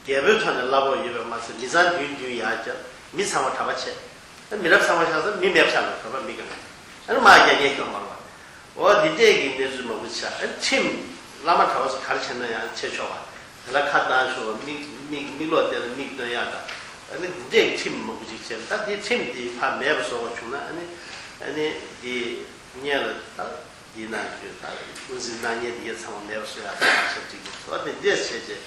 རྒྱལ་པོའི་ཐོག་ནས་གླ་ཕོགས་ཡོད་པ་མ་ཟད་མི་ཚང་བདུན་བདུན་ཡར་བརྒྱབ། མི་ཚང་མ་གྲྭ་པ་བྱས། མི་རབས་ཚང་མ་ཆགས་ཚེ་མི་མེད་པ་ཆགས་ལ་གྲྭ་པ་མི་གང་། ཨ་ནི་དམག་རྒྱག་མཁན་ཁྱོན་མ་རེད་བ། འོ་འདི་འདྲས་ཀྱི་གནས་ཚུལ་མང་པོ་ཆགས། ཨ་ནི་ཁྲིམས་བླ་མ་གྲྭ་པ་ཚོ་ག་རེ་བྱས་ན་ཡང་བྱེད་ཆོག་པ། དེ་ལ་ཁ་བཏང་ཆོག་པ། མིག་མིག་མིག་ལོག་དེ་ལ་མིག་སྟོན་ཡག་དང་། ཨ་ནི་འདི་འདྲས་ཀྱི་ཁྲིམས་མང་པོ་ཅིག་བྱས། ད་དེ་ཁྲིམས་འདི་ཕར་མེད་པ་བཟོ་བ་བྱུང་ན་ཨ་ནི་ཨ་ནི་འདི་སྔོན་ལ་ད། ཡིན་ན་ཁྱོད་ད་ཀུན་གཟིགས་སྣང་བརྙན་འདི་གའི་ཚང་མ་མེད་པ་བཟོ་ཡག་ད་ཞབས་ཕྱི་གི་ཚོགས་དེ་འདྲས་བྱས་རྗེས་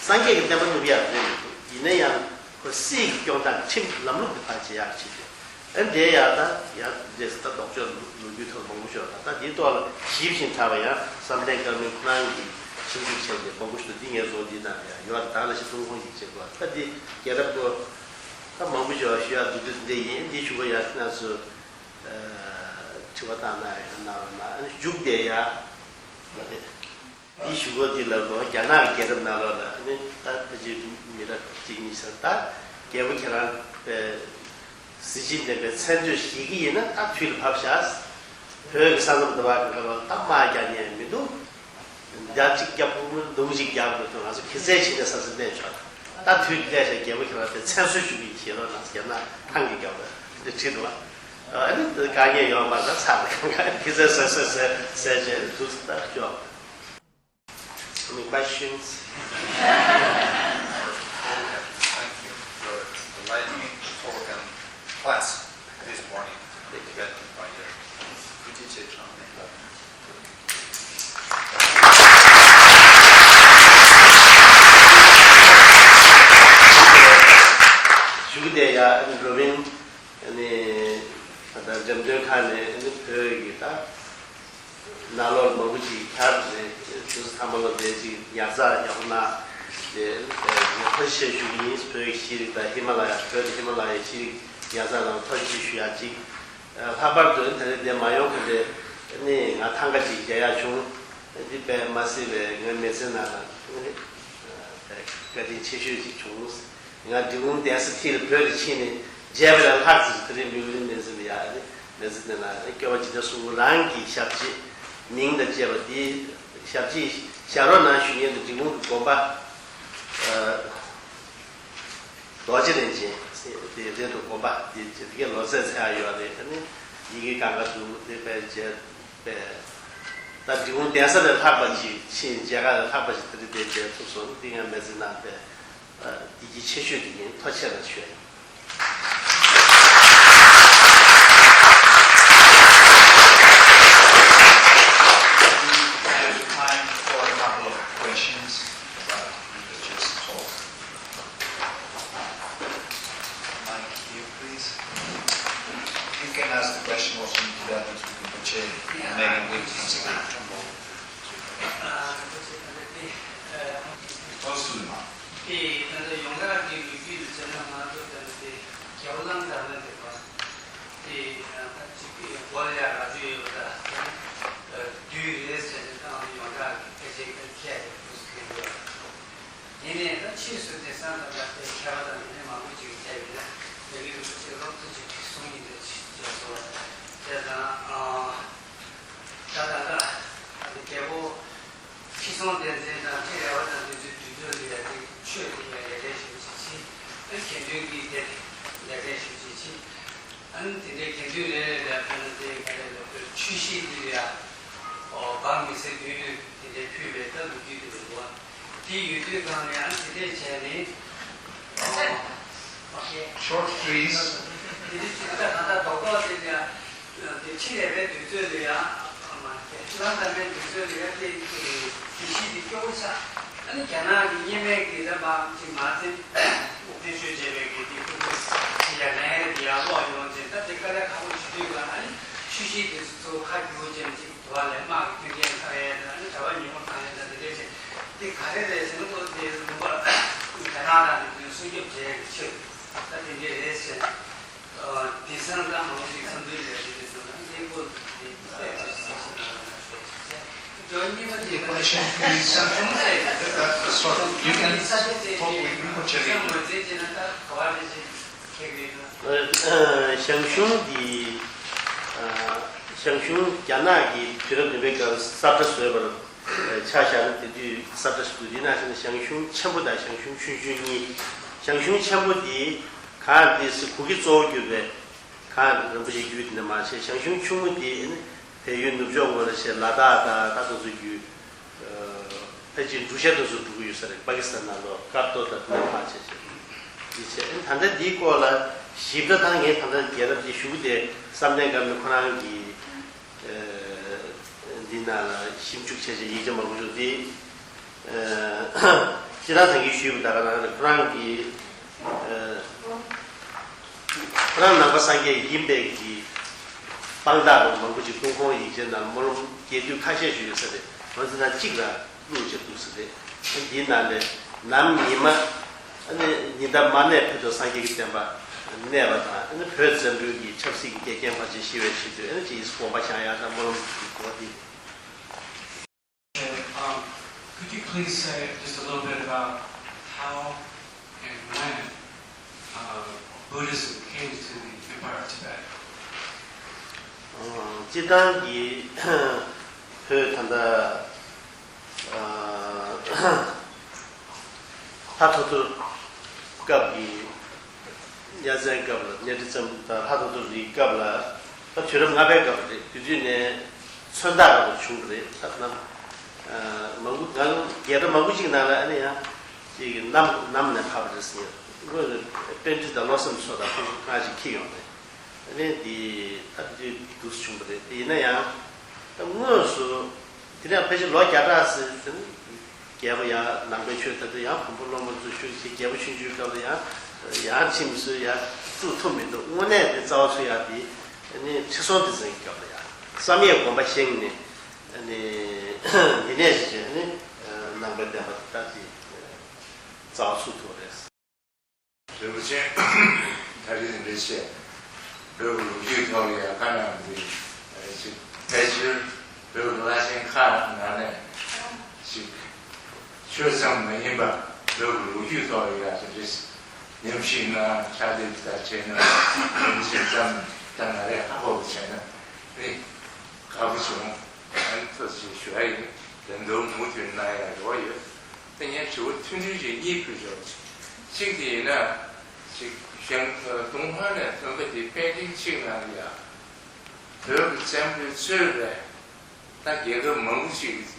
སངས་རྒྱས་ཀྱི་བསྟན་པ་བསྣུབ་ཡག་རེད་མི་འདུག་ཡིན་ན་ཡང་ཁོ་སྲིད་ཀྱི་སྐྱོང་སྟངས་ཁྲིམས་ལམ་ལུགས་དེ་ཕར་བྱེད་ཡག་བྱེད་དུས་ཨ་འདྲས་ཡག་ད་ཡག་འདྲས་ད་ལྡོག་ཕྱོགས་ལོ་རྒྱུས་ཐོག་མང་པོ་ཤོར། ད་ད་འདིའི་ཐོག་ལ་ཞིབ་ཅིང་ཕྲ་བ་ཡང་བསམ་གཏན་དཀར་མོའི་ཁོ་རང་གིས་ཞིབ་འཇུག་བྱས་ཏེ་མང་པོ་ཞིག་འདུག་འདི་ངས་བཟོ་འདི་ན་ཡང་ཡོད། ད་ལ་ཞིག་ཐུང་ཐུང་ཞིག་བྱེད་དགོས། ད་འདི་རྒྱལ་རབས་སྐོར་ད་མང་པོ་ཞིག་ཞུ་ཡག་འདུག་འདི་འདྲས་ཡིན། འདི་ཞུ་དགོས་ཡག་ང་ཚོ། དྲི་བ་བཏང་ན་ཡང་གནང་རོགས་གནང་། ཨ་ནི་མཇུག་དེ་ཡ། མ་རེད། འདི་ཞུ་སྒོ་འདི་ལ་གོ་རྒྱ་ནག་གི་རྒྱལ་རབས་ནང་ལོགས་ལ་ཨ་ནི་ད་ཕལ་ཆེར་མི་རབས་གཅིག་གཉིས་ཤར་ད་རྒྱལ་པོ་ཁྱེད་རང་པའི་གཟི་བརྗིད་ལྡན་པའི་མཚན་བརྗོད་ཞིག་གི་ཡིན་ན་ད་དུས་ལ་བབ་བཞག་བོད་ཀྱི་ས་མཚམས་འདི་བར་གྱི་སྐབས་ལ་ད་དམག་རྒྱག་མཁན་མི་འདུག་རྒྱ་གཅིག་རྒྱབ་ཕུག་མོ་འདུམ་གཅིག་རྒྱབ་དགོས་དུས་ང་ཚོ་ཁྱི་རྩལ་ཕྱིན་ནས་ས་ས་གནས་ཆོག་ད་དུས་ཀྱི་ལས་བྱ་རྒྱལ་པོ་ཁྱེད་རང་དེ་མཚན་གསོལ་ཞུ་གི་བྱེད་རོགས་གནང་། རྒྱ་ནག་ཐང་གི་རྒྱབ་ལ་འདི་ཁྲིད་འདུག་ཨ་ནི་དཀའ་ངལ་ཡོང་བ་ད་ཚར་ཁང་ཁང་ཁྱི་རྩལ་གསོལ་གསོལ་གསོལ་གསོལ་བྱས་འདུག་ད་ཅོག Any questions? Thank you for enlightening the talk and class this morning. Thank you. ཞུ་གི་བསྡད་ཡ་རོ་བིན། ཨ་ནི་ད་ལྟ་འགྲེམས་སྟོན་ཁང་ནས་ཨ་ནི་བོད་ཀྱི་ད་ནང་ལོགས་མང་པོ་ཞིག་འཁྱར་ནས་དུས་ཚོད་ཐ་མ་ལ་བསྡད་ཅིག་ཉར་ཚགས་ཡག་པོ་གནང་། དེ་ཐུགས་རྗེ་ཆེ་ཞུ་གི་ཡིན། བོད་ཀྱི་ཤེས་རིག་དང་ཧི་མ་ལ་ཡ་བོད་དང་ཧི་མ་ལ་ཡའི་ཤེས་རིག་ཉར་ཚགས་ནང་ཐུགས་རྗེ་ཆེ་ཞུ་ཡག་ཅིག་ལྷག་པར་དུ་དེ་རིང་འདིར་མ་ཡོང་གོང་དེ་ནི་ང་ཐང་ག་ཅིག་མཇལ་ཡག་བྱུང་། འདི་དཔེ་མ་སྲིད་པའི་ངའི་མི་ཚེ་ནང་ལ་ནི་བཀའ་དྲིན་ཆེ་ཤོས་ཅིག་བྱུང་། ང་འབྲི་གུང་གདན་ས་མཐིལ་བོད་ལ་ཕྱིན་ནས་མཇལ་བ་ལས་ལྷག་ཙམ་དེ་རིང་མི་ལུས་མི་ཚེ་ལ་ཡ་ནི་མི་ཚེ་འདི་ན་ནི་སྐྱོ་བ་ཇི་འདྲ་གསུང་གི། རང་གི་ཞབས་རྗེས་མིང་དང་བཅས་པ་འདི་ཞབས་རྗེས་ཞབས་རོགས་གནང་ཞུ་མཁན་དུ་འབྲི་གུང་གི་དགོན་པ། རྡོ་རྗེ་གླིང་ཆེན་དེ་རེད་འདུག་དགོན་པ་དེ་དེ་གའི་ལོ་ཚད་ཚད་ཡག་ཡོད་རེད། ཨ་ནི་ཡི་གེ་གང་ག་འདུག་དེ་དཔེ་བྱས་པས། ད་འབྲི་གུང་གདན་ས་ལས་ལྷག་པ་ཅིག་ཕྱིན་མཇལ་ཁ་ལས་ལྷག་པ་ཅིག་དེ་རིང་དེ་མཇལ་ཐུབ་སོང་། འདི་ངས་མི་ཚེ་ནང་པའི་བདེ་སྐྱིད་ཆེ་ཤོས་དེ་ཡིན། ཐུགས་རྗེ་ཆེ་ཞུ། There's time for a couple of questions about religious talk. Mic here, please. You can ask the question also in Tibetan, so we can put you, and Megan will translate. Close to the mic. དེ་ད་ལྟ་ཡོངས་གྲགས་ཀྱི་ལོ་རྒྱུས་ལ་བྱས་ན་ང་ཚོ་ད་ལྟ་དེ་རྒྱལ་བ་བླ་ན་མེད་པ་དེ་ད་ཅིག་གོ་ལ་ཡ་ར་ཅོ་ཡོད་པ་ད་དེ་བདུད་རེད་ཟེར་ནས་ད་ང་ཚོ་ཡོངས་གྲགས་ཀྱི་ཕལ་ཆེར་ཁས་ལེན་དུ་ཁེལ་ཡོད། ཡིན་ནའི་ད་ཕྱིས་སུ་དེང་སང་ད་ལྟ་དེ་མཁས་པ་དང་དེ་འདྲའི་མང་པོ་ཅིག་བྱས་ཡོད་ན་མི་རིགས་རིན་པོ་ཆེ་སློབ་གཙོ་ཅིག་གིས་གསུངས་ཡིན་འདྲ་ཅིག་བྱས་སོང་། དེ་དང་ད་ད་ལྟ་ད་ལྟ་རྒྱལ་པོ་ཁྲི་སྲོང་ལྡེ་བཙན་དང་ཁྲི་རལ་པ་དང་དེ་ཚོའི་དུས་ཚོད་ལ་ཡ་དེ་ཆོས་དེ་ཡ་ཡར་རྒྱས་ཤུགས་ཆེ་ཕྱིན། ད་དགེ་འདུན་གྱི་དེ་ཡར་རྒྱས་ཤུགས་ཆེ་ཕྱིན། ཨ་ནི་དེ་འདྲའི་དགེ་འདུན་རེ་རེ་ལ་ཕན་ན་དེ་ག་རེ་ལབ་དགོས། ཆོས་གཞིས་འདི་ལ་ཡ་འབངས་མི་སེར་དུས་དུས་དེ་འདྲའི་ཕུལ་བའི་ད་ལོ་རྒྱུས་དེ་འདུག་བ། དེ་ཡོད་དུས་གང་ལ་ཡང་དེ་འདྲས་བྱས་ནས། Short, please. དེ་འདྲའི་ཅིག་ད་གང་ལྟར་རྡོག་རྡོག་དེ་ལ་ཡ་དེ་ཕྱི་ལས་པའི་དུས་ཚོད་ལ་ཡ་ ལ་དྭགས་པའི་དུས་ཚོད་ལ་ཡ་དེ་དེ་གཞི་དེ་སྐྱོ་བོ་ཆགས། ཨ་ནི་རྒྱ་ནག་གི་སྔོན་མའི་གི་ད་མ་ཅིག་མ་ཚན་འོག་ཐེ་ཤོད་བྱས་པའི་གི་དེ་ཁོ་ཚོ་ཅིག་ཡ་ལན་རེ་དེ་ཡར་ལོག་ཡོང་ཅིག་ད་དེ་དཀའ་ལས་ཁག་པོ་ཞིག་དུས་ལ་ཨ་ནི་ཆུ་བཞི་དེ་ཚོ་ཁ་རྒྱུག་ཅན་ཅིག་དུ་བ་ལས་དམག་གི་མཐུན་རྐྱེན་ཁ་ཡས་ད་ཨ་ནི་གྲྭ་པ་ཉིན་མོ་ཐང་ཡས་ད་དེ་འདྲས་ཅིག་དེ་ག་རེ་རེད་ཟེར་ན་ཁོ་དེ་ལུང་པ་རྒྱ་ནག་དང་དེ་ཚོའི་སྲུང་སྐྱོབ་བྱས་ཡས་ཀྱི་ཆེད་དུ་ད་དེ་འདྲས་རེད་ཟེར། དེང་སང་ད་མང་ཞིག་འཚམས་འདྲི་ལས་རིགས་དེ་ཚོ་ལ་གནས་སྐོར་དེ་བལྟས་ཚོད་ཟིན་ཞིག་ལ་ལ་ལ་བལྟས་ཚོད་ཟེར། འགྲོ་གཉིས་པ་དེ་ག་ཞིག་གི་ས་ཁོངས་ས་ཡི་དེ་ད་སོ་ཡུ་ཀེན་ཐོག་གི་ཡུ་ཁོ་ཆེ་གི་ཡོད། ངོས་འཛིན་བྱས་ན་ད་ག་བ་རེ་ཞིག་ཁེག་རེད་ན། ཞང་ཞུང་འདི་ཞང་ཞུང་རྒྱ་ནག་གི་དུས་རབས་བདུན་པའི་སྐབས་ས་བཀྲ་བཟོས་པར་ཆ་བཞག་ན་དེ་དུས་ས་བཀྲ་ཞིག་འདུག་དེ་ནང་བཞིན་ཞང་ཞུང་ཆེན་པོ་དང་ཞང་ཞུང་ཆུང་ཆུང་གཉིས། ཞང་ཞུང་ཆེན་པོ་འདི་གངས་ཏི་སེ་གུ་གེ་གཙོ་བོར་གྱུར་པའི་གངས་རིན་པོ་ཆེ་རྒྱུད་དེ་འདྲ་མ་བྱས། ཞང་ཞུང་ཆུང་ངུ་དེ་ནི་བལ་ཡུལ་ནུབ་ཕྱོགས་ངོས་ལ་བྱས་ལ་དྭགས་དང་ད་དེ་ཚོ་རྒྱུད་ཕལ་ཆེར་འབྲུག་ཤར་དེ་ཚོ་འགྲོ་གི་ཡོད་ས་རེད། པ་ཀི་སི་ཐན་ནང་ལོགས་ཀར་ཏོ་དང་དེ་འདྲ་མ་བྱས་བྱས་འདི་བྱས། ཨ་ནི་ད་ལྟ་འདིའི་སྐོར་ལ་ཞིབ་ཕྲ་ད་ངས་ད་ལྟ་རྒྱལ་རབས་ཀྱི་ཞུ་གི་དེ་བསམ་གཏན་སྒམ་པོ་ཁོ་རང་གི་འདི་ནང་ལ་ཞིབ་འཇུག་བྱས་བྱས་ཡིག་ཆ་མང་པོ་ཞིག་འདི། སྤྱིར་བཏང་ད་གིན་ཞུས་པ་ད་ག་རང་རེད། ཁོ་རང་གི་ཁོ་རང་ནང་པ་སངས་རྒྱས་ཡིན་པའི་གི་དཔང་རྟགས་མང་པོ་ཅིག་ཏུན་ཧོང་ཡིག་ཆའི་ནང་སྨོན་ལམ་རྒྱས་བསྡུས་ཁ་ཤས་ཤིག་ཡོད་ས་རེད། ང་ཚོ་ན་གཅིག་ལ་བླུགས་བྱས་འདུག་ས་རེད། འདིའི་ནང་ལས་ནམ་ཉི་མ་ཨ་ནི་ཉི་ཟླ་མ་གནས་བར་དུ་སངས་རྒྱས་ཀྱི་བསྟན་པ་གནས་པ་དང་། ཨ་ནི་བོད་བཙན་པོའི་གི་ཆབ་སྲིད་ཀྱི་འགལ་རྐྱེན་ཕལ་ཆེར་ཞི་བའི་ཆེད་དུ་ཨ་ནི་ཅིག་དགོངས་པ་བཞེས་ཡག་དང་སྨོན་ལམ་གྱི་དགོངས་པ་འདི། Um, could you please say just a little bit about how and when uh, Buddhism came to the Empire of Tibet? སྤྱིར་བཏང་གི་བོད་ད་ལྟ་ལྷ་ཐོ་ཐོ་སྐབས་ཀྱི་གཉའ་བཙན་སྐབས་ལ་གཉའ་ཁྲི་བཙན་པོ་དང་ལྷ་ཐོ་ཐོ་རིའི་སྐབས་ལ་ད་དུས་རབས་ལྔ་པའི་སྐབས་རེད། དེ་དུས་ནས་མཚོན་རྟགས་རབ་ཏུ་བྱུང་བ་རེད། ད་ནམ་མང་པོ་ང་ཚོ་རྒྱལ་ཁབ་མང་པོ་ཅིག་ནང་ལ་ཨ་ནི་ཡང་ཅིག་གནམ་གནམ་ནས་ཕབ་པ་རེད་ཟེར། དངོས་ནས་པཎྜི་ཏ་བློ་བཟང་མཚོ་དང་ཁོང་ཚོ་སྔ་ཕྱི་འཁྱེར་ཡོང་རེད། ཨ་ནི་འདི་ད་དེ་དུས་འདུག་སེ་བྱུང་བ་རེད། དེ་ཡིན་ན་ཡང་ད་དངོས་སུ་དེ་ནས་ཕལ་ཆེར་ལོ་བརྒྱ་ཕྲག་ཟིན་ཟིན་རྒྱལ་པོ་ཡང་ནང་པའི་ཆོས་དར་དུས་ཡང་བོན་པོ་སློབ་མ་ཚོ་ཤུགས་ཆེ། རྒྱལ་པོ་ཆུང་ཆུང་སྐབས་ལ་ཡང་ཡང་ཁྲིམས་བཟོས་ཡང་བཙུགས་ཐུབ་མི་འདུག་དངོས་གནས་དེ་རྩ་བ་ཚུགས་ཡག་དེ་ཨ་ནི་ཁྲི་སྲོང་ལྡེ་བཙན་གྱི་སྐབས་ལ་ཡང་བསམ་ཡས་དགོན་པ་བཞེངས་ནས་ཨ་ནི་འདི་ནས་བྱས་ཨ་ནི་ནང་པའི་བསྟན་པ་དར་དེ་རྩ་བ་ཚུགས་ཐུབ་པ་རེད། རིན་པོ་ཆེ་ད་རེས་འདི་འདྲ་བཤད། བོད་ཀྱི་ལོ་རྒྱུས་ཐོག་ལ་ཡང་བཀའ་གནང་འདི་ཅིག་ཕལ་ཆེར་བོད་ཀྱི་བླ་ཆེན་ཁག་ནང་ནས་ཅིག་ཆོས་ཙམ་མ་ཡིན་པ་བོད་ཀྱི་ལོ་རྒྱུས་ཐོག་ལ་ཡང་དེ་འདྲ་ཉམས་ཞིབ་གནང་། ཕྱག་དེབ་དང་བྱས་ན་རིན་པོ་ཆེ་ཙམ་ད་ང་རས་ཧ་གོ་བ་བྱས་ན་ནི་དགའ་པོ་བྱུང་། ཨ་ནི་ཐུགས་རྗེ་ཆེ་ཞུ་ཡ་ཡིན། ལན་འདུག་མུ་མཐུད་གནང་ཡ་རེ་བ་ཡོད། ད་ངས་དྲི་བ་ཐུང་ཐུང་ཞིག་གཉིས་ཕུལ་ཆོག་གཅིག་དེ་ཡིན་ན་ཅིག་ཞང་ཏུན་ཧོང་ནས་ཐོན་པ་དེ་པཎ་ཌི་ཏ་གཅིག་ནང་ལ་ཡ་བོད་ཀྱི་བཙན་པོས་གཙོས་པའི་ད་རྒྱལ་ཁབ་མང་པོ་ཞིག་གི་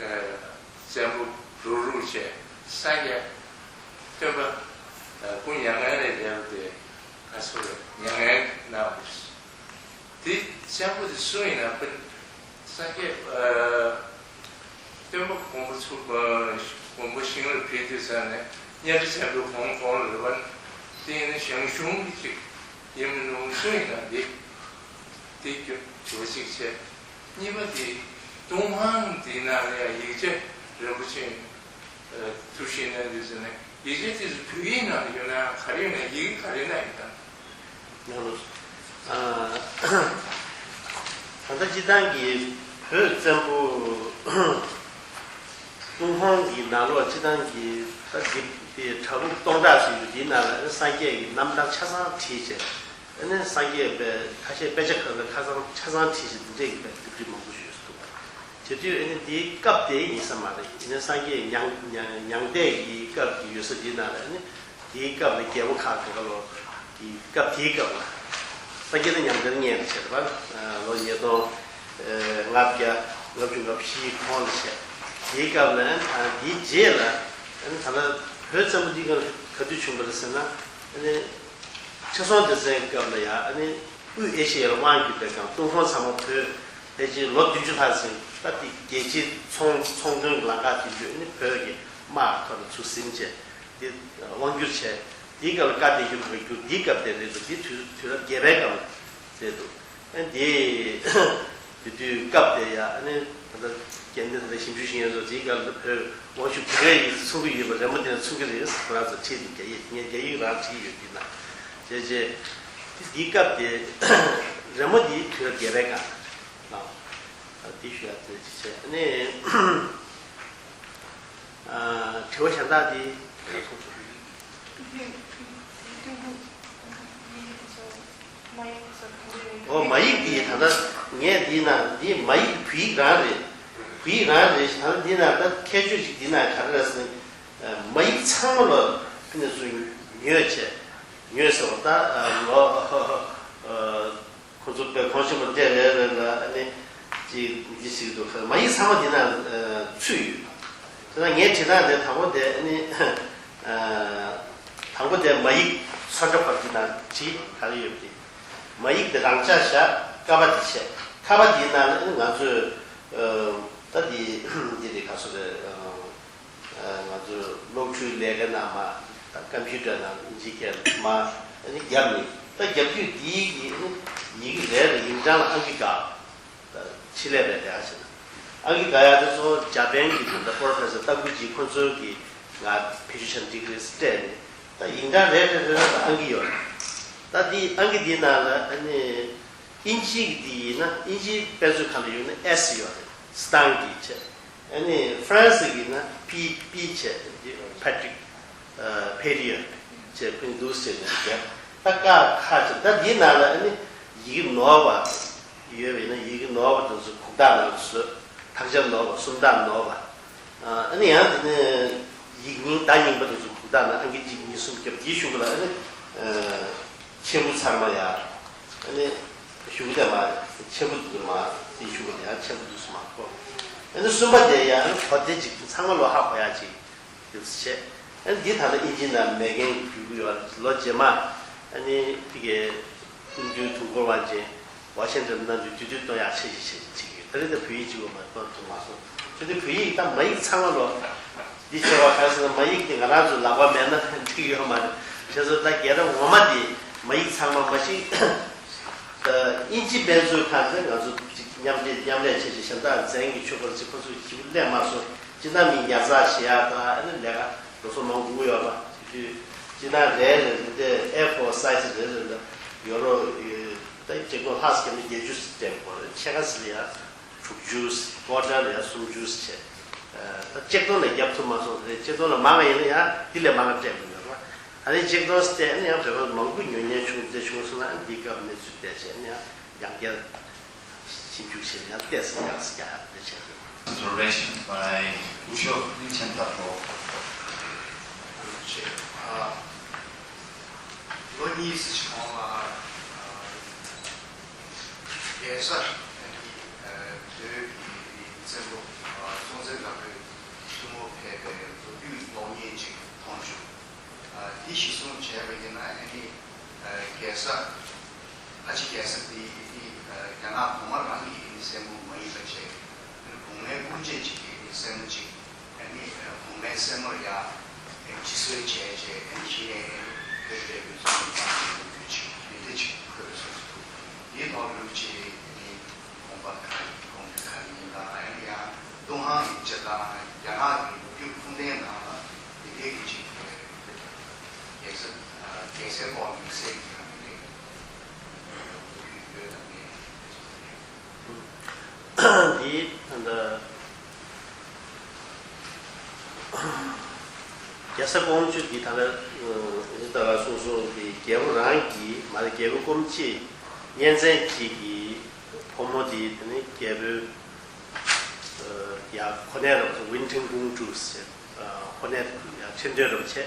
བཙན་པོ་རུག་རུག་བྱས་སངས་རྒྱས་སྟོན་པ་སྐུ་མྱ་ངན་ལས་འདས་པ་དེ་ག་ཚོད་རེད། མྱ་ངན་གནང་བ་རེད། དེ་བཙན་པོ་དེ་སུ་ཡིན་ན་ཕ་སངས་རྒྱས་ཨ་སྟོན་པ་མགོན་པོ་ཚུར་མགོན་པོ་ཤིང་ལ་ཕེབས་དུས་ཙམ་ནས་གཉའ་ཁྲི་བཙན་པོའི་གོང་གོང་ལ་རེད་པ། དེ་ཡིན་ན་ཞང་ཞུང་གི་ཅིག་ཡིན་མིན་འདུག་སུ་ཡིན་ན་འདི་དེ་གྱོད་གཅིག་བྱས། གཉིས་པ་དེ་ཏུན་ཧོང་དེ་ནང་ལ་ཡང་ཡིག་ཆ་རིན་པོ་ཆེ་ཐུགས་བཞེད་གནང་དུས་ཙམ་ནས་ཡིག་ཆ་དེ་ཚོ་བོད་ཡིག་ནང་ལ་ཡོད་ན་ག་རེ་ཡོད་ན་ཡི་གེ་ག་རེ་ནང་ཡོད་དམ། ནང་ལོགས། ད་ལྟ་སྤྱིར་བཏང་གི་བོད་བཙན་པོ་ཏུན་ཧོང་གི་ནང་ལོགས་སྤྱིར་བཏང་གི་ད་འདི་དེ་བྲག་ཕུག་སྟོང་ཕྲག་ཟེར་རྒྱུ་འདིའི་ནང་ལ་སངས་རྒྱས་ཀྱི་རྣམ་ཐར་ཆ་ཚང་བྲིས་བྱས། ཨ་ནི་སངས་རྒྱས་པའི་ཁ་ཤས་དཔེ་ཆ་ཁག་ལ་ཁ་ཚང་ཆ་ཚང་བྲིས་བྱས་འདི་འདྲས་ཀྱི་པའི་དེབ་ཁྲིད་མང་པོ་ཞིག་ཡོད་འདུག་བྱེད་དུས་ཨ་ནི་དེའི་སྐབས་དེ་ཡིན་ས་མ་རེད། ཡིན་ན་སངས་རྒྱས་མྱང་མྱང་མྱང་འདས་ཀྱི་སྐབས་ཀྱི་ཡོད་ས་འདིའི་ནང་ལ་ཨ་ནི་དེའི་སྐབས་ལ་རྒྱལ་པོ་ཁག་ག་ག་ལོ་གི་སྐབས་དེའི་སྐབས་ལ་སངས་རྒྱས་ནི་མྱང་འདས་ལ་མངོན་དུ་བྱས་པ། ལོ་ཉིས་སྟོང་ལྔ་བརྒྱ་ལྔ་བཅུ་ང་བཞི་གོང་ལ་བྱས། དེའི་སྐབས་ལ་ཨ་ནི་དེའི་རྗེས་ལ་ཨ་ནི་ད་ལྟ་བོད་བཙན་པོ་འདི་ག་ག་དུས་བྱུང་བ་རེད་ཟེར་ན་ཨ་ནི། ཁྲི་སྲོང་ལྡེ་བཙན་སྐབས་ལ་ཡང་ཨ་ནི་དབུས་ཨེ་ཤེ་ཡར་དབང་བསྒྱུར་བའི་སྒང་ཏུན་ཧོང་ཚང་མ་བོད་ ཕལ་ཆེར་ལོ་བདུན་ཅུ་ལྷག་ཙམ་ད་དེ་རྒྱལ་སྤྱིའི་ཚོང་ཚོང་དོན་གྱི་ལམ་ཁ་དེ་བརྒྱུད་ནས་བོད་ཀྱི་དམག་ཐོག་ནས་ཚུར་ཟིན་བྱས་དེ་དབང་བསྒྱུར་བྱས། དེའི་སྐབས་ལ་བཀའ་བསྟན་འགྱུར་བ་འགྱུར། དེའི་སྐབས་དེ་རེད་འདུག་དེ་དུས་དུས་རབས་བརྒྱད་པའི་སྐབས་རེད་འདུག་ཨ་དེ་དེ་དུས་སྐབས་དེ་ཡ་ཨ་ནི་ད་ལྟ་རྒན་དེ་ད་ལྟ་ཞིབ་འཇུག་བྱེད་མཁན་ཚོ་དེའི་སྐབས་ལ་བོད་དབང་ཤུགས་ག་རེ་ཡིན་ཚུགས་ཀྱི་ཡོད་པ་རི་མོ་དེ་ཚུགས་ཀྱི་རེད། ཁོ་རང་ཚོ་ཁྲིད་དེ་རྒྱ་ཡིག་ངས་རྒྱ་ཡིག་རང་བྲིས་ཡོད་དེ་ན་བྱས་རྗེས་དེ་དེའི་སྐབས་དེ་རི་མོ་དེ་དུས་རབས་བརྒྱད་པའི་སྐབས། ཨ། ཨ། དེ་ཞུ་ཡག་དེ་ཅི་བྱས་ནས། ཨ། དྲི་བ་གཞན་དག་དེ། ཨོ། མ་ཡིག་འདི་ད་ལྟ་ངས་འདི་ན་འདི་མ་ཡིག་བོད་ཡིག་རང་རེད། བོད་ཡིག་རང་རེད། ད་ལྟ་འདི་ན་ད་ཁྱད་ཆོས་ཅིག་འདི་ན་ག་རེ་རེད་ཟེར་ན། མ་ཡིག་ཚང་མ་ལ་ཕུ་ནས་སུ་ཉོས་བྱས། ཉོས་ཟེར་བ་ད་ལོ། ཁོ་ཚོ་དཔེ་གོང་ཆེན་པོ་འདྲ་རེ་རེ་ལ་ཨ་ནི་ཅིག་འདི་ཞིག་འདུག་མ་ཡིག་ཚང་མ་འདི་ན་ཚུད་ཡོད། དེ་ན་ངའི་དྲི་སྟངས་དེ་དང་པོ་དེ་ཨ་ནི་དང་པོ་དེ་མ་ཡིག་ཚོན་ཁྲ་ཕབ་ཀྱི་ན་བྲིས་ག་རེ་ཡོད་དེ། མ་ཡིག་དེ་རང་འཇགས་བཞག་ཀ་པ་དེ་བྱས། ཀ་པ་དེའི་ནང་ལ་ཨ་ནི་ང་ཚོས་ད་དེ་འདི་རེད་ག་སོ་རེད། ང་ཚོའི་གློག་འཕྲུལ་ལས་ཀ་ནང་མ་ད་ཀམ་པུ་ཊར་ནང་ཨིན་ཇི་སྐད་མ་ཨ་ནི་བརྒྱབ་ནས་ད་བརྒྱབ་དུས་དེའི་གི་ཡི་གེ་རེ་རེ་ཡིག་ཚང་ལ་ཨང་ཀི་བཀག་ད་ཆེད་ལས་པའི་ལས་ཀ་བྱེད་ན་ཨང་ཀི་བཀག་ཡག་དེ་ཚོ་ཇ་པན་གི་ད་ལྟ་པོ་རོ་ཕེ་སར་ལྟ་སྐུལ་གྱིས་ཁོ་ཚོའི་གི་ང་བེད་སྤྱོད་བྱ་འགྲིག་གི་རེད་ཟེར་སྤྲད་ནས་ད་ཡིག་ཚང་རེ་རེ་རེ་རེ་ལ་ཨང་ཀི་ཡོད་རེད། ད་དེ་ཨང་ཀི་དེའི་ནང་ལ་ཨ་ནི་ཨིན་ཇི་གི་དེ་ཡིན་ན་ཨིན་ཇིའི་དཔེ་མཛོད་ཁང་ལ་ཡོད་ན་ཨེ་སི་ཡོད་རེད། སི་ཏང་གི་བྱས། ཨ་ནི་ཧྥ་རན་སི་གི་ན་པི་པི་བྱས་ཏེ་ཕ་ཏྲིག་ཕེ་རི་ཡ་བྱས་ཁོ་གཉིས་འདུག་ཟེར་ནས་བྱས། ད་ཀ་ཁ་བྱས། ད་འདིའི་ནང་ལ་ཨ་ནི་ཡི་གེ་ནོར་བ་ཡོད་པས་ན་ཡི་གེ་ནོར་བ་དེ་ཚོ་གུག་རྟགས་ནང་བཟོས། དག་ཆ་ནོར་བ་སུམ་རྟགས་ནོར་བ། ཨ་ནི་ཡང་དེ་ནས་ཡིག་རྙིང་བརྡ་རྙིང་པ་དེ་ཚོ་གུག་རྟགས་ནང་ཨང་ཀི་གཅིག་གཉིས་གསུམ་བརྒྱབ། དེའི་གཞུག་ལ་ཨ་ནི་ཆེན་པོ་ཚང་མ་ཡ། ཨ་ནི་གཞུག་དེ་མ་ཆེན་པོ་དེ་མ་དེའི་གཞུག་ལ་ཡང་ཆེན་པོ་དེ་ཚོ་མ་གོ། ཨ་ནི་གསུམ་པ་དེ་ཡང་གོ་བདེ་ཅིག་ཚང་མ་ལོ་ཧ་གོ་ཡ་ཅིག་དེ་ཚོ་བྱས། ཨ་ནི་འདི་ད་ལྟ་ཨིན་ཇི་ནང་མེད་མཁན་བརྒྱུད་ཀྱི་ཡོད་རེད། ལོ་རྗེས་མ་ཨ་ནི་དེ་གའི་ཀུན་མཁྱེན་དུས་འཁོར་དབང་ཆེན་ཝ་ཤིང་ཊོན་གནང་དུས་དུས་དུས་གཏོང་ཡག་ཆེ་ཆེ་ཆེ་ཆེ་བྱེད་ཀྱི་ཡོད། ད་རེས་ད་བོད་ཡིག་གཅིག་པོ་མ་གཏོང་ཐུབ་མ་སོང་། དེ་དུས་བོད་ཡིག་ད་མ་ཡིག་ཚང་མ་ལོ། འདི་བྱས་པ་གང་ཟེར་ན་མ་ཡིག་དེ་ང་རང་ཚོ་ལག་པ་མེད་ན་འགྲིག་ཡོད་མ་རེད། བྱས་ཙང་ད་རྒྱལ་རབས་ངོ་མ་དེ་མ་ཡིག་ཚང་མ་མ་གཞི་ད་ཨིན་ཇི་དཔེ་མཛོད་ཁང་དེ་ང་ཚོ་གཅིག་མཉམ་འབྲེལ་མཉམ་ལས་བྱས་ཏེ་གཞན་དག་འཛིན་གྱི་ཆོག་པར་ཅིག་ཁོ་ཚོས་ཞིབ་ལས་མ་སོང་། སྤྱིར་ན་མི་ཉར་ཚགས་བྱེད་ཡག་དང་ཨ་ནི་ལས་ཀ་ལོ་ཚོད་མང་པོ་དགོས་ཡོད་པ། དེ་དུས་སྤྱིར་ན་རེ་རེ་རེ་དེ་ཨེ་ཕོར་སའི་ཛི་རེ་རེ་ལ་ཡོ་རོ་ད་ཆེ་ཁོ་ལྷག་ཙམ་ནི་བརྒྱད་ཅུ་ཙམ་སྤྲད་དགོས་རེད། ཕྱེད་ཀ་ཙམ་ལ་ཡ་དྲུག་ཅུ། ཀོ་ཊར་ལ་ཡ་སུམ་ཅུ་བྱས། ད་ཆིག་སྟོང་ལས་བརྒྱབ་ཐུབ་མ་སོང་རེད། ཆིག་སྟོང་ལས་མང་བ་ཡིན་ན་ཡང་འདི་ལས་མང་བ་སྤྲད་དགོས་ཡོད་རེད། ད་ནི་ཆིག་སྟོང་སྤྲད་ན་ཡང་བོད་པ་མང་པོ་ཉོ་མཁན་བྱུང་ཚེ་བྱུང་སོང་ན་འདིའི་སྐབས་གནས་ཚུལ་བལྟས་བྱས་ན་ཡང་ཡང་བསྐྱར་ཞིབ་འཇུག་བྱས་ན་ཡང་ཏོག་ཙམ་ཡག་ཙམ་རྒྱག་ཡག་རེད་བྱས། Observation by སྐུ་ཞབས་གླིང་ཆེན་ལྟ་གྲོགས། ལོ་གཉིས་ཙམ་གོང་ལ་རྒྱལ་ས་ཀྱི་བོད་ཀྱི་བཙན་པོ་སྲོང་བཙན་སྒམ་པོའི་ཐུན་མོང་ཕེབས་པའི་ལོ་རྒྱུས་གློག་བརྙན་ཅིག་མཐོང་བྱུང་། འདི་གཞིར་བཟུང་བྱས་པ་ཡིན་ན་ཨ་ནི་རྒྱལ་ས་ཨ་ཕྱི་རྒྱལ་ས་འདི་ཨ་ནི་རྒྱ་ནག་གོང་མ་རང་གི་ཨ་ནི་སྲས་མོ་མ་ཡིན་པ་བྱས་ཨ་ནི་གོང་མའི་སྐུ་མཆེད་ཅིག་གི་ཨ་ནི་སྲས་མོ་ཅིག་ཨ་ནི་གོང་མའི་སྲས་མོར་ཡང་ཨ་ནི་སྤྱི་གསོལ་བྱས་བྱས་ཨ་ནི་གཞི་ནས་ཨ་ནི་བོད་པའི་ལུས་སྲོག་ནས་བཏང་ནས་ལོ་རྒྱུས་ཅིག་མི་སྡེ་ཅིག་འཁོད་པའི་སོ་སོ་འདུག་འདིའི་ཐོག་ལུགས་ཅིག་ཨ་ནི་དགོངས་པ་ག་རེ་དགོངས་འགྲེལ་ག་རེ་ཡིན་ལ། ཨ་ཡང་ཡང་ཏུན་ཧོང་གི་སྤྱིར་བཏང་རྒྱ་ནག་གི་ལོ་རྒྱུས་ཁུངས་ལྡན་ནང་ལ་དེ་འདྲའི་གི་ཅིག་རྒྱལ་ས་རྒྱལ་སའི་སྐོར་དམིགས་བསལ་གྱི་ཡང་མི་རེད། ལོ་རྒྱུས་ཡོད་དམ་མེད་དེ་ཚོ་རེད། འདི་ད་ལྟ་རྒྱལ་ས་ཀོང་ཇོ་འདི་ད་ལྟ་འདི་ལྟ་བ་གསུངས་སོང་། འདི་རྒྱལ་པོ་རང་གི་མ་རེད། རྒྱལ་པོ་སྐུ་མཆེད་གཉེན་ཚན་གཅིག་གི་ཕོ་མོ་དེ་དེ་ནི་རྒྱལ་པོའི་ཡ་གོ་གནས་རབ་ཝིན་ཁྲིན་ཀུང་ཀྲུའུ་ཟེར་གོ་གནས་ཡ་ཁྲི་འདོན་རབ་བྱས། དེ་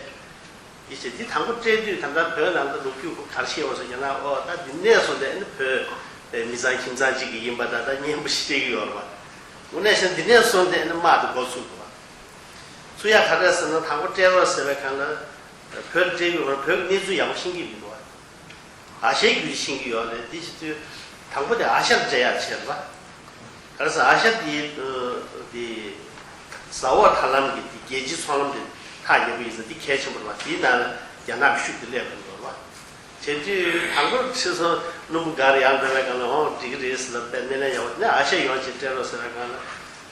བྱས་འདི་དང་པོ་སྤྲད་དུས་ད་ལྟ་བོད་ནང་དུ་ལོ་རྒྱུས་ག་རེ་བཤད་པ་སོགས་ཀྱང་ན། ཨོ་ད་འདི་ནས་བཟུང་སྟེ་ཨ་ནི་བོད་མི་ཚང་ཁྱིམ་ཚང་གཅིག་གི་ཡིན་པ་ད་ལྟ་སྙན་པོ་ཞིག་སྤྲད་ཀྱི་ཡོད་རེད་པ། དངོས་གནས་བཤད་ན་འདི་ནས་བཟུང་སྟེ་ཨ་ནི་དམག་དེ་འགོ་ཚུགས་དགོས་པ། ཚུགས་ཡ་ག་རེ་ཟེར་ན་དང་པོ་སྤྲད་རོགས་ཟེར་བའི་སྒང་ལ་བོད་སྤྲད་ཀྱི་ཡོད་རེད། བོད་ཀྱི་གནས་ཚུལ་ཡག་པོ་ཤེས་ཀྱི་མི་འདུག་བ། ཨ་ཤའི་བརྒྱུད་ཤེས་ཀྱི་ཡོད་རེད། དེ་བྱེད་དུས་དང་པོ་དེ་ཨ་ཤར་འབྲེལ་ཡག་བྱས་རེད་པ། ག་རེ་ཟེར། ཨ་ཤ་དེ་དེ་ཟ་འོག་ཐར་ལམ་གྱི་དེ་རྒྱལ་སྤྱིའི་ཚོང་ལམ་དེ་ཐག་ཉེ་པོ་ཡིན་ཙང་དེ་གལ་ཆེན་པོ་རེད་པ། དེའི་ནང་ལ་རྒྱ་ནག་གི་ཤུགས་དེ་སླེབས་ཡོང་གི་རེད་པ། བྱས་དུས་དང་པོར་ཕྱི་སོ་སྣུམ་པོ་འགའ་རེ་ཡར་འགྲོ་བའི་སྒང་ལ་འོང་འགྲིག་གི་རེད་ཟེར་ལབ་པའི་སྣེ་ལེན་ཡག་པོ་ནས་ཨ་ཤ་ཡོང་བྱས་སྤྲད་རོགས་ཟེར་བའི་སྒང་ལ།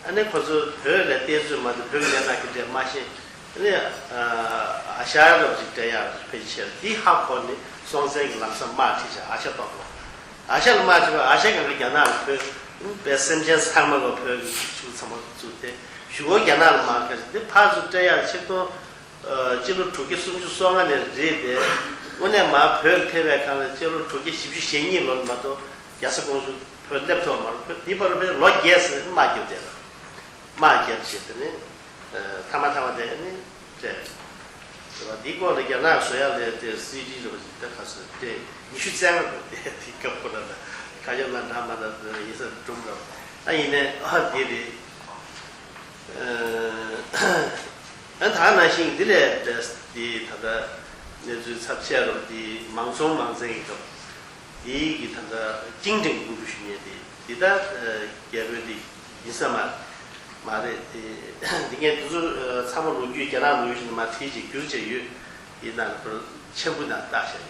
ཨ་ནི་ཁོ་ཚོ་བོད་ལ་བལྟས་ཚོད་མ་གཏོགས་བོད་ཀྱི་གནས་སྟངས་ཀྱི་འབྲེལ་མ་ཤེས། ཨ་ནི་ཨ་ཤ་རབ་ཅིག་སྤྲད་ཡག་ཕལ་ཆེར་དེ་ཧ་གོ་ནས་སྲོང་བཙན་གྱི་ལམ་སང་དམག་ཁྲིད་བྱས་ཨ་ཤ་གཏོར་བ། ཨ་ཤ་ལ་དམག་ཁྲིད་པ། ཨ་ཤ་སྒང་ག་རྒྱ་ནག་ལ་བོད་པའི་སེམས་ཅན་ཚང་མ་ལ་བོད་ཀྱི་ཆུ་ཚང་མ་བཙུགས་ཏེ་གཞུག་གུ་རྒྱ་ནག་ལ་དམག་ཁྲིད་དེ་ཕར་ཚུར་སྤྲད་ཡག་ཆིག་སྟོང་། ཨ། སྤྱི་ལོ་དྲུག་བརྒྱ་སུམ་ཅུ་སོ་ལྔ་ནས་རེད་དེ། དངོས་གནས་མར་བོད་ཕེབས་པའི་སྒང་ལ་སྤྱི་ལོ་དྲུག་བརྒྱ་བཞི་བཅུ་ཞེ་གཉིས་ལོ་ནས་མ་གཏོགས་རྒྱལ་ས་ཀོང་ཇོ་བོད་སླེབས་ཐུབ་པ་མ་རེད། བོད་དེ་བར་བོད་ལོ་བརྒྱད་ཙམ་དམག་རྒྱབ་བསྡད་ལ། དམག་རྒྱབ་བྱས་དེ་ནས་ཨ་མཐའ་མ་མཐའ་མ་དེ་ནི་སྤྲད། དེ་བ་འདིའི་སྐོར་ལ་རྒྱ་ནག་བཟོ་ཡག་ལས་དེ་སི་ཌི་རེད་པ་ཞིག་དེ་ག་ཚོད་སྤྲད། ཉི་ཤུ་རྩ་ལྔ་འདུག་དེ་དེ་སྐབས་ཁོ་ན་ད་ཁ་ཤས་ལ་འདྲ་མ་འདྲ་ཡིན་ས་སྒྲུང་འདྲ་བ། ཨ་ཡིན་ནའི་ཨ་དེ་རེད། ཨ་ད་ནང་བཞིན་འདི་ལས་འདི་ད་ལྟ་གནས་ཚུལ་ཚབས་ཆེ་རུ་འདི་མང་ཚོང་མང་བཙན་གྱི་སྐབས་འདི་གི་ད་ལྟ་ཅིང་ཀྲེང་ཀུང་ཀྲུའུ་ཞུ་མཁན་འདི་འདི་ད་རྒྱལ་པོའི་འདི་ཡིན་ས་མ་མ་རེད། དེ་འདི་ངས་འདི་ཚོ་ཚང་མ་ལོ་རྒྱུས་རྒྱ་ནག་ལོ་རྒྱུས་ནས་མ་བྲིས་ཅིག་བསྒྱུར་བྱས་ཡོད། ཡིན་ནའང་ཁོ་ཆེན་པོ་ནང་བཏགས་བཞག་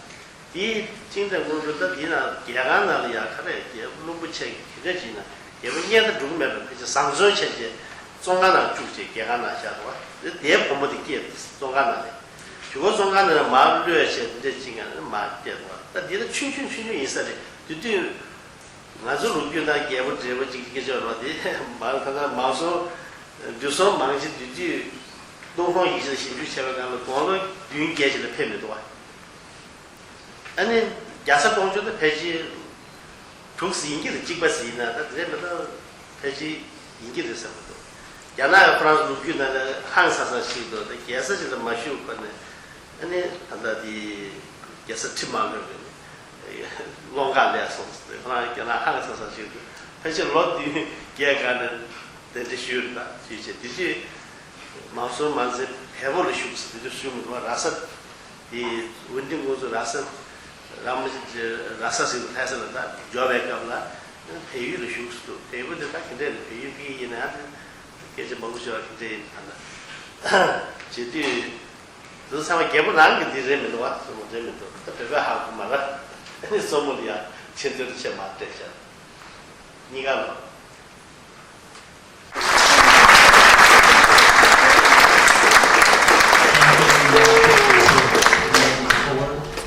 དེའི་ཅིང་ཀྲེང་ཀུང་ཀྲུའུ་ད་དེའི་ནང་རྒྱལ་ཁང་ནང་ལ་ཡ་ག་རེ་རྒྱལ་པོ་བློན་པོ་ཆེ་གི་ག་ཅིག་ན་རྒྱལ་པོ་གཉེན་དུ་འགྲོ་གི་མེད་པར་ཕལ་ཆེར་བཟང་བཙོན་བྱས་རྗེས་བཙོན་ཁང་ནང་བཅུག་བྱས་རྒྱལ་ཁང་ནང་བཞག་འདུག་བ། དེའི་བུ་མོ་དེ་སྐྱེས་བཙོན་ཁང་ནང་ནས་གཞུག་གུ་བཙོན་ཁང་ནང་ནས་མར་གློད་བྱས་འདི་འདྲས་ཅིག་ཡང་མར་སྐྱེས་འདུག་བ། ད་འདི་ལ་ཆུང་ཆུང་ཆུང་ཆུང་ཡིན་ས་རེད། དེ་དུས་ང་ཚོ་ལོ་རྒྱུས་ནང་རྒྱལ་པོ་བགྲེས་པོ་ཅིག་སྐད་ཆ་རོ་དེ་མར་ད་ལྟ་མང་སོ་འདུས་སྲོང་མང་ཆེ་དུས་དུས་ཏུན་ཧོང་ཡིག་ཆ་ལ་ཞིབ་འཇུག་བྱས་པའི་སྒང་ལ་དགུང་ལོ་བདུན་བརྒྱད་ཅིག་ལ་ཕེབས་མི་འདུག་བ། ཨ་ནི་རྒྱལ་ས་ཀོང་ཇོ་དེ་ཕལ་ཆེར་དྲུག་ཟིན་གྱི་རེད། གཅིག་པ་ཟིན་ན་ད་དེ་མི་ད་ཕལ་ཆེར་ཡིན་གྱི་རེད་བསམ་གྱི་འདུག་རྒྱ་ནག་ཡང་ཁོ་རང་ལོ་རྒྱུས་ནང་ལ་ཧང་སང་ས་ཞིག་འདུག་ད་རྒྱལ་ས་ཞིག་ལ་མ་བཞུགས་གོང་ནས་ཨ་ནི་ད་ལྟ་དེ་རྒྱལ་ས་ཁྲི་མ་ལོན་པའི་ཀློང་ཀ་ལས་སོང་ཟེར་ཏེ་ཁོ་རང་རྒྱ་ནག་ཧང་སང་ས་ཞིག་འདུག་ཕལ་ཆེར་ལོ་བདུན་བརྒྱད་སྒང་ནས་གདན་འདྲེན་ཞུས་རེད། ད་ཞུས་བྱས་དེ་རྗེས་མང་སོ་མང་ཚེ་བལ་པོ་ལ་བཞུགས་ཟེར་དེ་དུས་ཞུས་མི་འདུག་ར་ས་དེ་ཝུན་ཏིང་ཀུང་ཚོ་ར་ས་ར་མ་ར་ས་ཟེར་དུས་ལྷ་ས་ལ་ད་འབྱོར་བའི་སྐབས་ལ་བལ་ཡུལ་ལ་བཞུགས་སུ་འདུག་བལ་པོ་དེ་ད་ག་འདྲས་རེད། བལ་ཡུལ་གི་ཡིན་ན་ཡང་སྐད་ཆ་མང་པོ་ཤོད་པ་ག་འདྲས་ཡིན་ད་ན་བྱེད་དུས། དེ་ཚོ་ཚང་མ་རྒྱལ་པོ་རང་གི་འདི་རེད་མི་འདུག་བ། སོ་མོ་རེད་མི་འདུག་ད་བོད་པས་ཧ་གོ་མ་ར། ཨ་ནི་སོ་མོ་ལ་ཡང་ཆེ་འདོད་ཆེ་མ་སྤྲད་བྱ། གཉིས་ཀ་ལོ།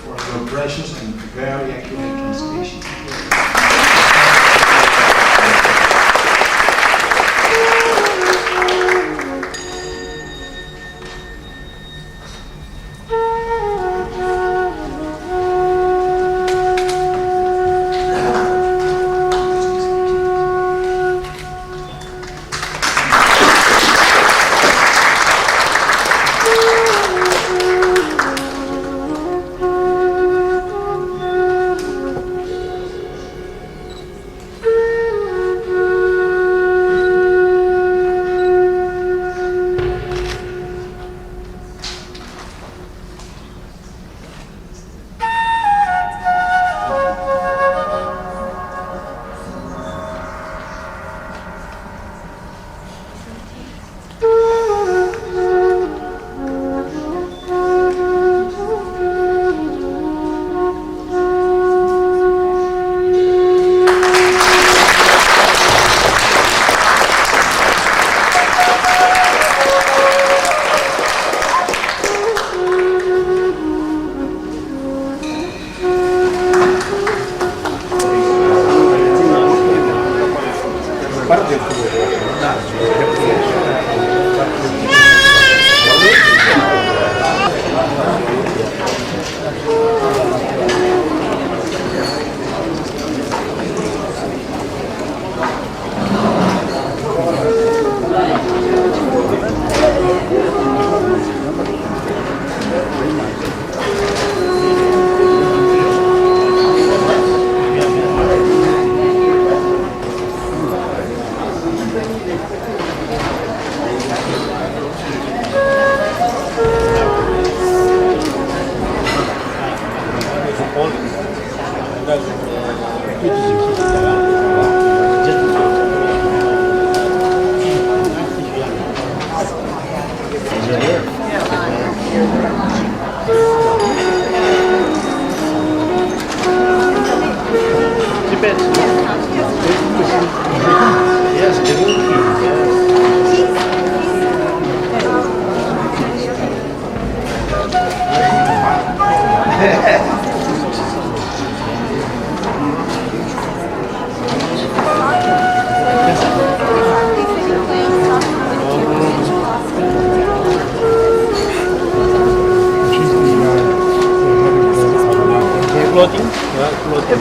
For your gracious and very accurate translation.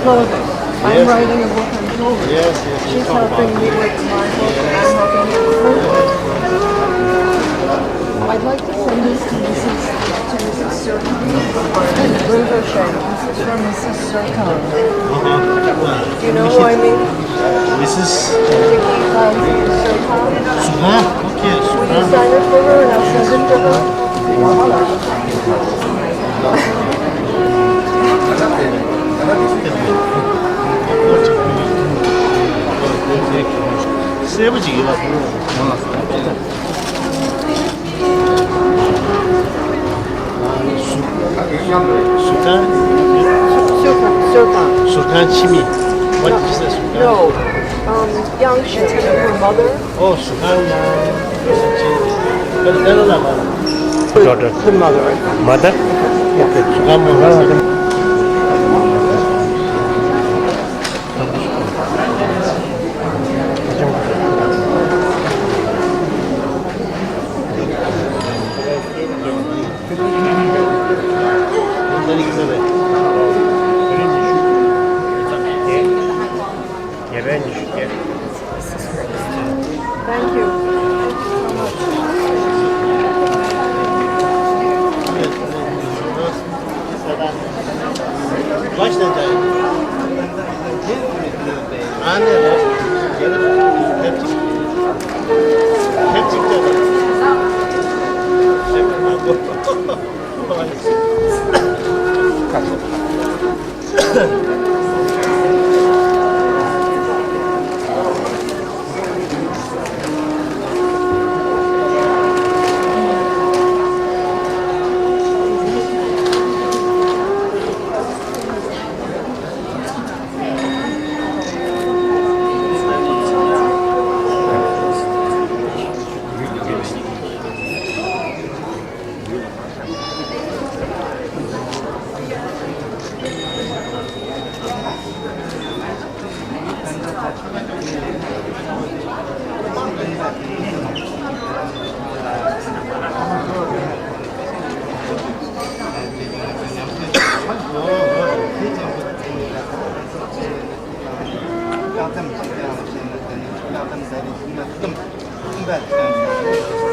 Hello there. I'm writing a book on jewelry. Yes, yes, you She's talk helping about me with my book, and I'm helping her with her book. I'd like to send this to Missus to Missus Sirkhan. Bring her share. This is from Missus Sirkhan. Do you know who I mean? Missus Vicky Khan Sirkhan. Sirkhan? Okay, Sirkhan. Will you sign it for her and I'll send it to her? གསལ་པོ་ཅིག་ཡོད་པ། ཟུར་ཁང་། ཟུར་ཁང་། ཟུར་ཁང་། ཟུར་ཁང་ཕྱི་མི། What is the ཟུར་ཁང་། No. Um, Yang Shen, her mother. Oh, ཟུར་ཁང་ལ། Daughter. Her mother, I think. Mother? Yeah. Okay, ཟུར་ཁང་མོ་ལ། Thank you. Thank you so much.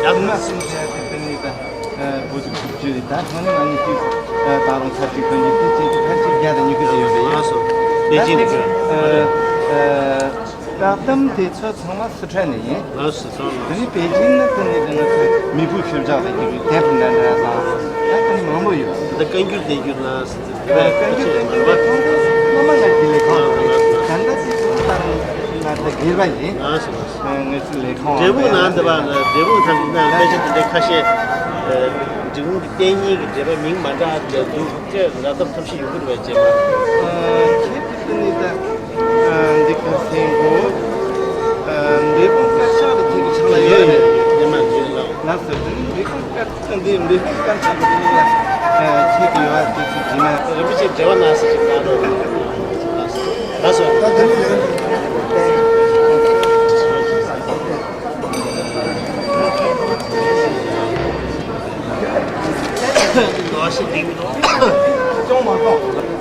ཡག་མ་སུམ་བརྒྱ་དེ་སྟེང་ནས་ད་བོད་ཀྱི་ཁུག་ཀྱི་རེད། ད་ཐོན་ནས་ང་གཉིས་ཀྱིས་ད་རུང་ཚར་གཅིག་ཐོན་གྱི་དེ་ཅན་གྱི་ཕལ་ཆེར་བརྒྱ་དང་ཉི་ཤུ་ཙམ་ཡོད་པ་ཡིན། ལགས་སོ། པེ་ཅིང་དེ་གི་བཀག་དམ་དེ་ཚོ་ཚང་མ་སི་ཁྲོན་ནས་ཡིན། ལགས་སོ། ཚང་མ། དེ་ནས་པེ་ཅིང་ནི་དེ་ནས་དེ་ང་ཚོའི་མི་བུ་ཤུལ་བཞག་ལ་ཡོད་པའི་དེབ་ནང་འདྲ་དང་ད་དེ་ནས་མང་པོ་ཡོད། འདི་བཀའ་འགྱུར་བསྟན་འགྱུར་ན། བཀའ་འགྱུར་བསྟན་འགྱུར་དེ་ཚང་མ་ང་གི་ལས་ཁང་ལ་ཡོད། ད་ལྟ་དེ་ཚོ་ལྟར་ང་ད་སྒེར་པ་ཡིན། ལགས་སོ། ལགས་སོ། ངོས་སུ་ལས་ཁང་། འབྲས་སྤུངས་ནང་འདི་བ་ལ། འབྲས་སྤུངས་ཐམས་ཅད་ན་དཔེ་ཆ་དེ་འདྲའི་ཁ་ཤས། ཨ། འབྲས་སྤུངས་ཀྱི་གཏན་ཉིན་གྱི་འགྲེལ་པ་མིང་མ་འདྲ་བ་འདྲ་འདུག་ཅེས་ལབ་སྟངས་ཐབས་ཤེས་ཡོང་གི་རེད་པས། རྗེས་མ། ཨ། ཁྱེད་ཀྱི་དེ་ནི་ད། ཨ། འདི་ག་ཟེར་དགོས། ཨ། འབྲས་སྤུངས་དཀར་ཆག་ལ་ཁྱེད་ཀྱི་ཕྱག་ལ་ཡོད་རེད། ཡོད་མ་རེད། ལགས་སོ། དེ་ནི་འབྲས་སྤུངས་དཀར། འདི་འབྲས་སྤུངས་དཀར་ཆག་གི་ཐོག་ལ་ཁྱེད་ཀྱི་ཡོད་པ་དེ་ཚོ་བྲིས་ན། རིན་པོ་ཆེ་འབྲེལ་བ་གནང་ཟེར་ཞིག་གནང་རོགས། ལགས་སོ། ད་དེ་ནི་ཡོད། ལོ་ཞིག་འདིང་མི་འདུག་ཅུང་མ་གཏོགས།